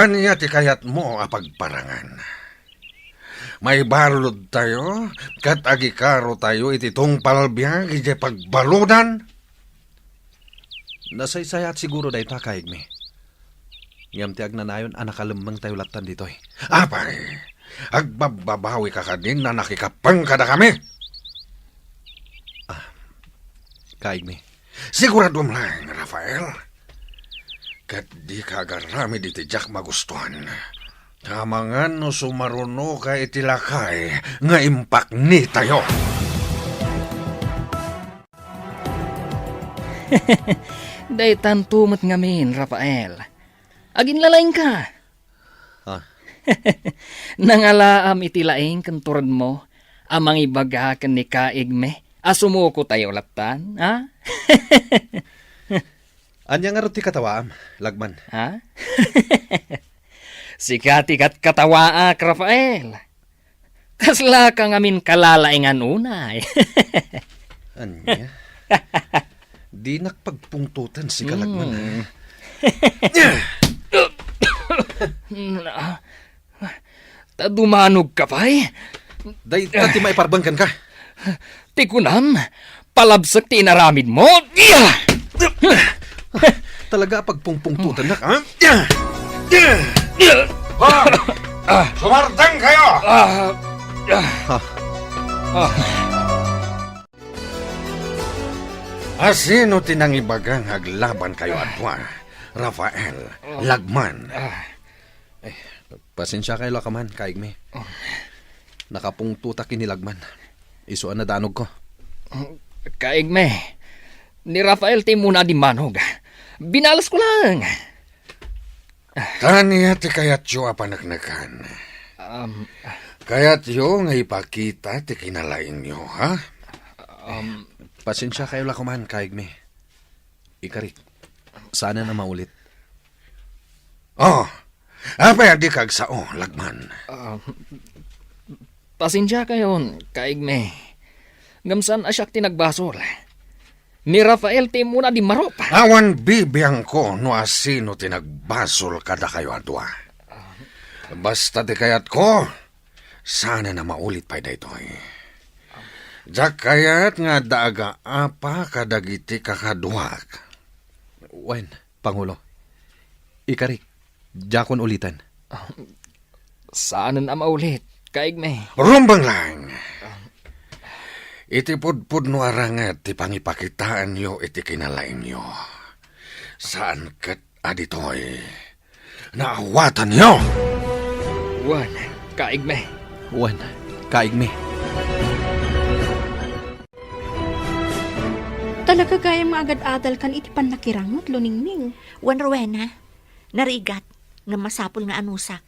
Ania ti kayatmo a pagparangan? Maibalud tayo ket agikaro tayo iti tungpal biag idiay pagbaludan? Nasaysayaat siguro dayta, kaigmi. Ngem ti agnanayon a nakalemmeng tayo lattan ditoy. Apay, agbabbabawika kadin a nakikappeng kadakami? Ah, kaigmi. Siguradom laeng, Rafael. Ket dika agaramid iti diak magustuan. Amangan no sumarunoka iti lakay nga impaknitayo. Daytanto met ngamin, Rafael. Aginlalaingka. Ah. Nangalaam iti laing ken turedmo a mangibaga ken ni kaigmi a sumuko tayo lattan, ha? Ania ngarud ti katawaam, Lagman? Ha? Sika ti katkatawaak, Rafael. Kaslaka ngamin kalalaingan unay. Ania? Dinak pagpungtoten, sika, Lagman, ha? Hmm. Ta dumanogka pay? Dayta ti maiparbeng kenka. Ti kunam, palabsek ti inaramidmo. Talaga a pagpungpungtotennak, ha? Ha? Sumardengkayo! Ah, ah, ah. A sino ti nangibaga nga aglabankayo a dua, Rafael, Lagman? Ah. Eh, pasensiakayo la kaman, kaigmi. Oh. Nakapungtotak ken ni Lagman. Isu a nadanogko. Oh, kaigmi, ni Rafael ti immuna a dimmanog. Binalesko laeng. Ania ti kayatyo a paneknekan? Um, Kayatyo nga ipakita ti kinalaingyo, ha? Um, Pasensiakayo la koman, Kaigme. Ikarik, saanen a maulit. Oh, apay a dika agsao, lagman? Ah, pasensiakayon, Kaigme. Ngem saan a siak ti nagbasol. Ni Rafael ti immuna a dimmarup. Awan bibiangko no asino ti nagbasol kadakayo a dua. Basta ti kayatko, saanen a maulit pay daytoy. Diak kayat nga adda agaapa kadagiti kakaduak. Wen, Pangulo. Ikarik, diakon uliten. Saanen a maulit, Kaigme. Rumbeng laeng. Iti pudpudno a ranget ti pangipakitaenyo iti kinalaingyo. Saan ket a ditoy naawatanyo. Wen, Kaigme. Wen, Kaigme. Talaga gayam nga agad-adalkan iti pannakirangngeg, Luningning. Wen, Rowena, narigat, ngem masapul nga anusak.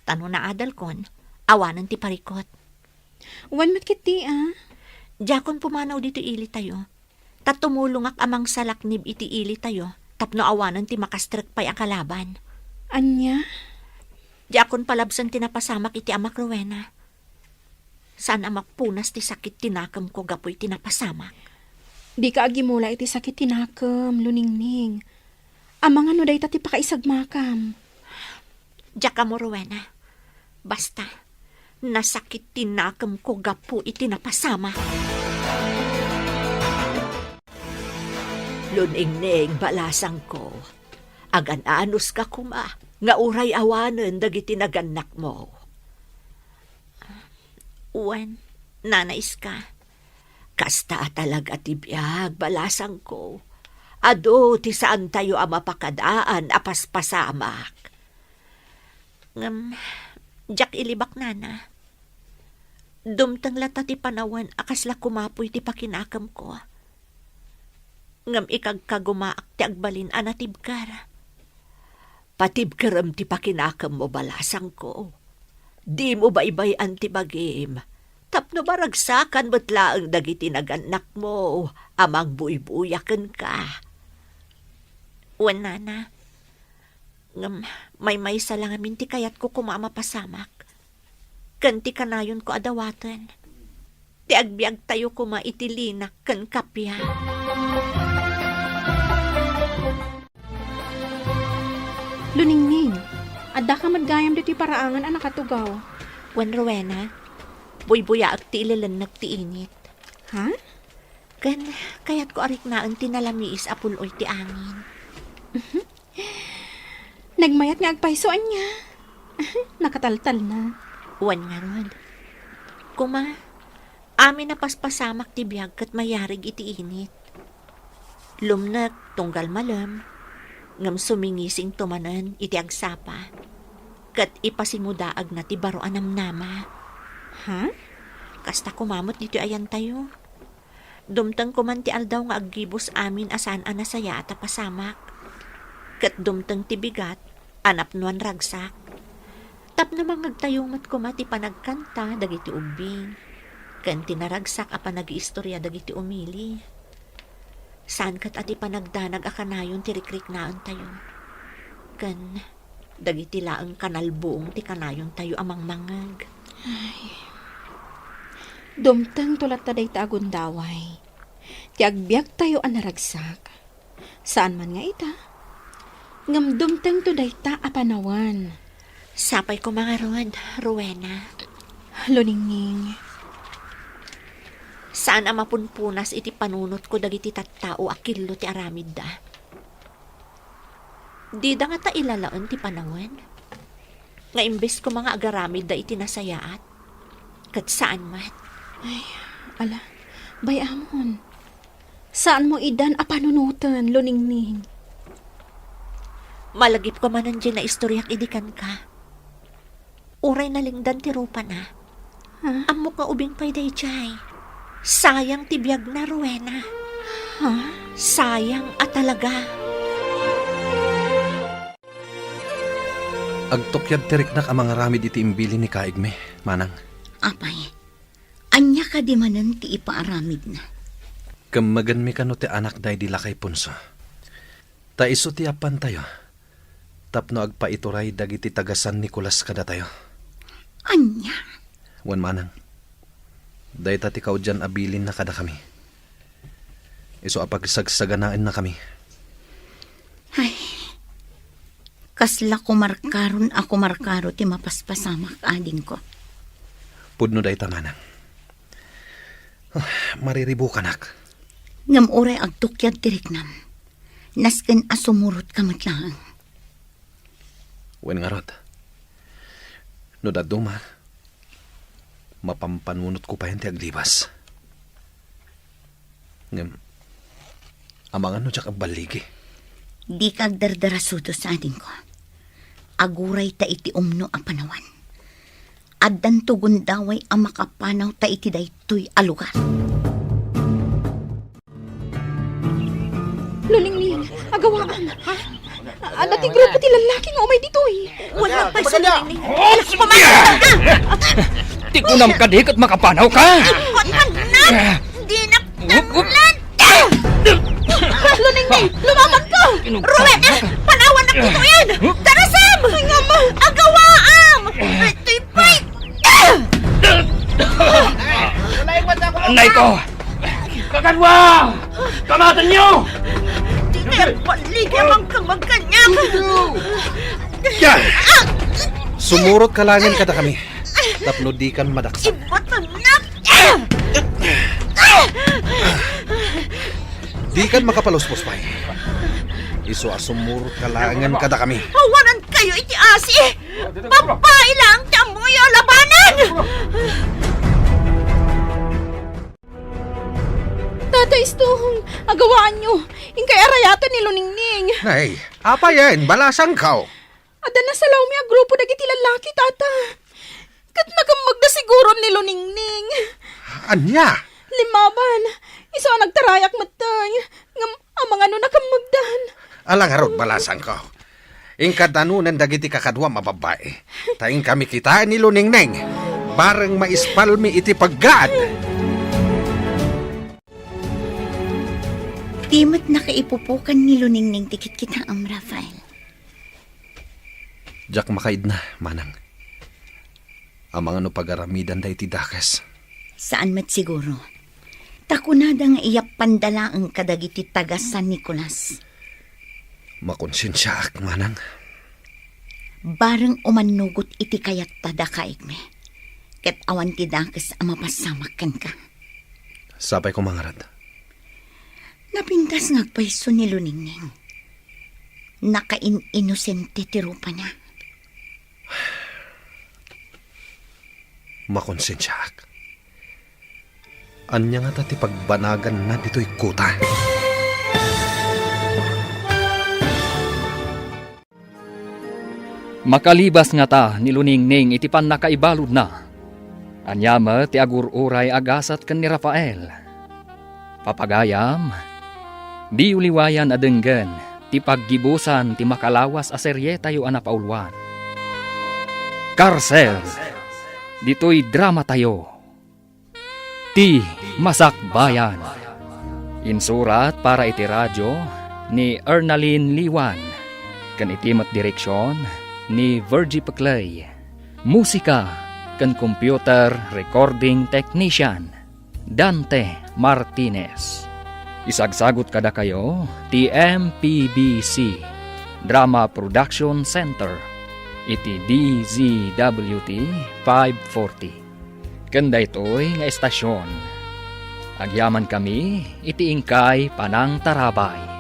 Ta no naadalkon, awanen ti parikut. Wen met ketdi, a. Diakon pumanaw ditoy ilitayo. Ta tumulongak a mangsalaknib iti ilitayo tapno awanen ti makastrek pay a kalaban. Ania? Diakon palabsen ti napasamak iti amak, Rowena. Saan a mapunas ti sakit ti nakemko gapu iti napasamak. Dika agimula iti sakit ti nakem, Luningning. Amangan no dayta ti pakaisagmakam. Diak ammo, Rowena. Basta, nasakit ti nakemko gapu iti napasamak. Luningning, balasangko, agan-anuska koma nga uray awanen dagiti nagannakmo. Wen, Nana Iska, kasta a talaga ti biag, balasangko. Adu ti saantayo a mapakadaan a paspasamak. Ngem, diak ilibak, Nana. Dumteng latta ti panawen a kasla kumapuy ti pakinakemko. Ngem ikagkagumaak ti agbalin a natibker. Patibkerem ti pakinakemmo, balasangko. Dimo baybay-an ti bagim, tapno maragsakan met laeng dagiti nagannakmo a mangbuybuya kenka. Wen, Nana. Ngem maymaysa la ngamin ti kayatko koma a mapasamak. Ken ti kanayonko a dawaten, ti agbiagtayo koma iti linak ken kappia. Luningning, addaka met gayam ditoy paraangan a nakatugaw. Wen, Rowena, buybuyaek ti ilelennek ti init. Ha? Ken kayatko a riknaen ti nalamiis a pul-oy ti angin. Nagmayat nga agpayso, ania? Nakataltalna. Wen ngarud. Koma, amin a paspasamak ti biag ket mayarig iti init. Lumnek tunggal malem, ngem sumingisingto manen iti agsapa, ket ipasingudaagna ti baro a namnama. Ha? Kasta koma met ditoy ayantayo. Dumteng koman ti aldaw nga aggibus amin a saan a nasayaat a pasamak. Ket dumteng ti bigat a napnoan ragsak. Tapno mangngegtayo met koma ti panagkanta dagiti ubbing, ken ti naragsak a panagiistoria dagiti umili. Saan ket a ti panagdanag a kanayon ti rikriknaentayo. Ken dagiti laeng kanalbuong ti kanayontayo a mangmangngeg. Ay. Dumtengto latta dayta a gundaway. Ti agbiagtayo a naragsak. Saan man nga ita, ngem dumtengto dayta a panawen. Sapay koma ngarud, Rowena. Luningning. Saan a mapunpunas iti panunotko dagiti tattao a killo ti aramidda. Dida ngata ilalaen ti panawen? Nga imbes koma nga agaramidda iti nasayaat, ket saan met. Ay, ala, bay-amon. Saanmo idan a panunoten, Luningning. Malagipko manen diay naistoriak idi kenka. Uray nalingdan ti rupana. Ha? Ammok nga ubing pay daydiay. Sayang ti biagna, Rowena. Ha? Sayang a talaga. Agtukyan ti riknak a mangaramid iti imbilin ni Kaigme, Manang. Apay, ania kadi manen ti ipaaramidna? Kemmegenmi kano ti anakda idi lakay punso. Ta isu ti yappantayo tapno agpaituray dagiti taga San Nicolas kadatayo. Ania? Wen manang, dayta ti kaudian a bilinna kadakami. Isu a pagsagsaganaennakami. Ay, kasla kumarkaron a kumarkaro ti mapaspasamak, adingko. Pudno dayta manang. Ah, mariribukanak. Ngem uray agtukyad ti riknam, nasken a sumurotka met laeng. Wen ngarud, no dadduma, mapampanunotko payen ti aglibas. Ngem, amangan no diak agballigi? Dika agdardarasudos, adingko. Aguray ta iti umno a panawan. Addanto gundaway a makapanaw ta iti daytoy a lugar. Luningning, agawaam. Ha? Adda ti grupo ti lallaki nga umay ditoy. Wen pay, Luningning. Oh, sige. Ti kunam kadi ket makapanaw ka. Ket anak, dinak nanglan. Luningning, lumabanka! Ruben, panawannak ditoyen! Darasam! Ay, nga ma! Agawaam! Ditoy pay! Anay ko! Kakadwa! Kamatenyo! Ditoy, balligi a mangkamagkaniak! Sumurotka laengen kadakami tapno dikan madaksak. Ibatannak! Dikan makapaluspos pay. Isu a sumurotka laengen kadakami. Awanankayo iti asi! Babai laeng ti ammoyo a labanen! Tata Istong, agawaanyo. Inkay arayaten ni Luningning. Nay, apayen, balasangko. Adda nasalawmi a grupo dagiti lallaki, Tata. Ket nakemmegda siguron ni Luningning. Ania? Limmaban, isu a nagtarayak metten. Ngem amangan no nakemmegdan. Ala ngarud, balasangko. Inka danunen dagiti kakaduam a babbai. Ta inkami kitaen ni Luningning. Bareng maispalmi iti paggaad. Di met nakaipupukan ni Luningning ti kitkitaem, Rafael. Diak makaidna, manang. Amangan no pagaramidanda iti dakes. Saan met siguro. Ta kunada nga iyappanda laeng kadagiti taga San Nicolas. Makonsensiaak, manang. Bareng umannugot iti kayatta dakaigmi. Ket awan ti dakes a mapassamak kenka. Sapay koma ngarud. Napintas nga agpayso ni Luningning. Nakain-inosente ti rupana. Makonsensiaak. Ania ngata ti pagbanaganna ditoy kuta? Makalibas ngata ni Luningning iti pannakaibaludna. Ania met ti agur-uray a gasat ken ni Rafael? Papagayam, diyo liwayan a denggen ti paggibusan ti makalawas a serietayo a napauluan. Karsel, ditoy dramatayo. Ti Masakbayan. Insurat para iti radio ni Ernalyn Liwan, ken iti met direksion ni Virgie Peclay. Musika ken computer recording technician, Dante Martinez. Isagsagut kadakayo ti M P B C Drama Production Center iti D Z W T five forty. Ken daytoy nga estasion, agyamankami iti inkay panangtarabay.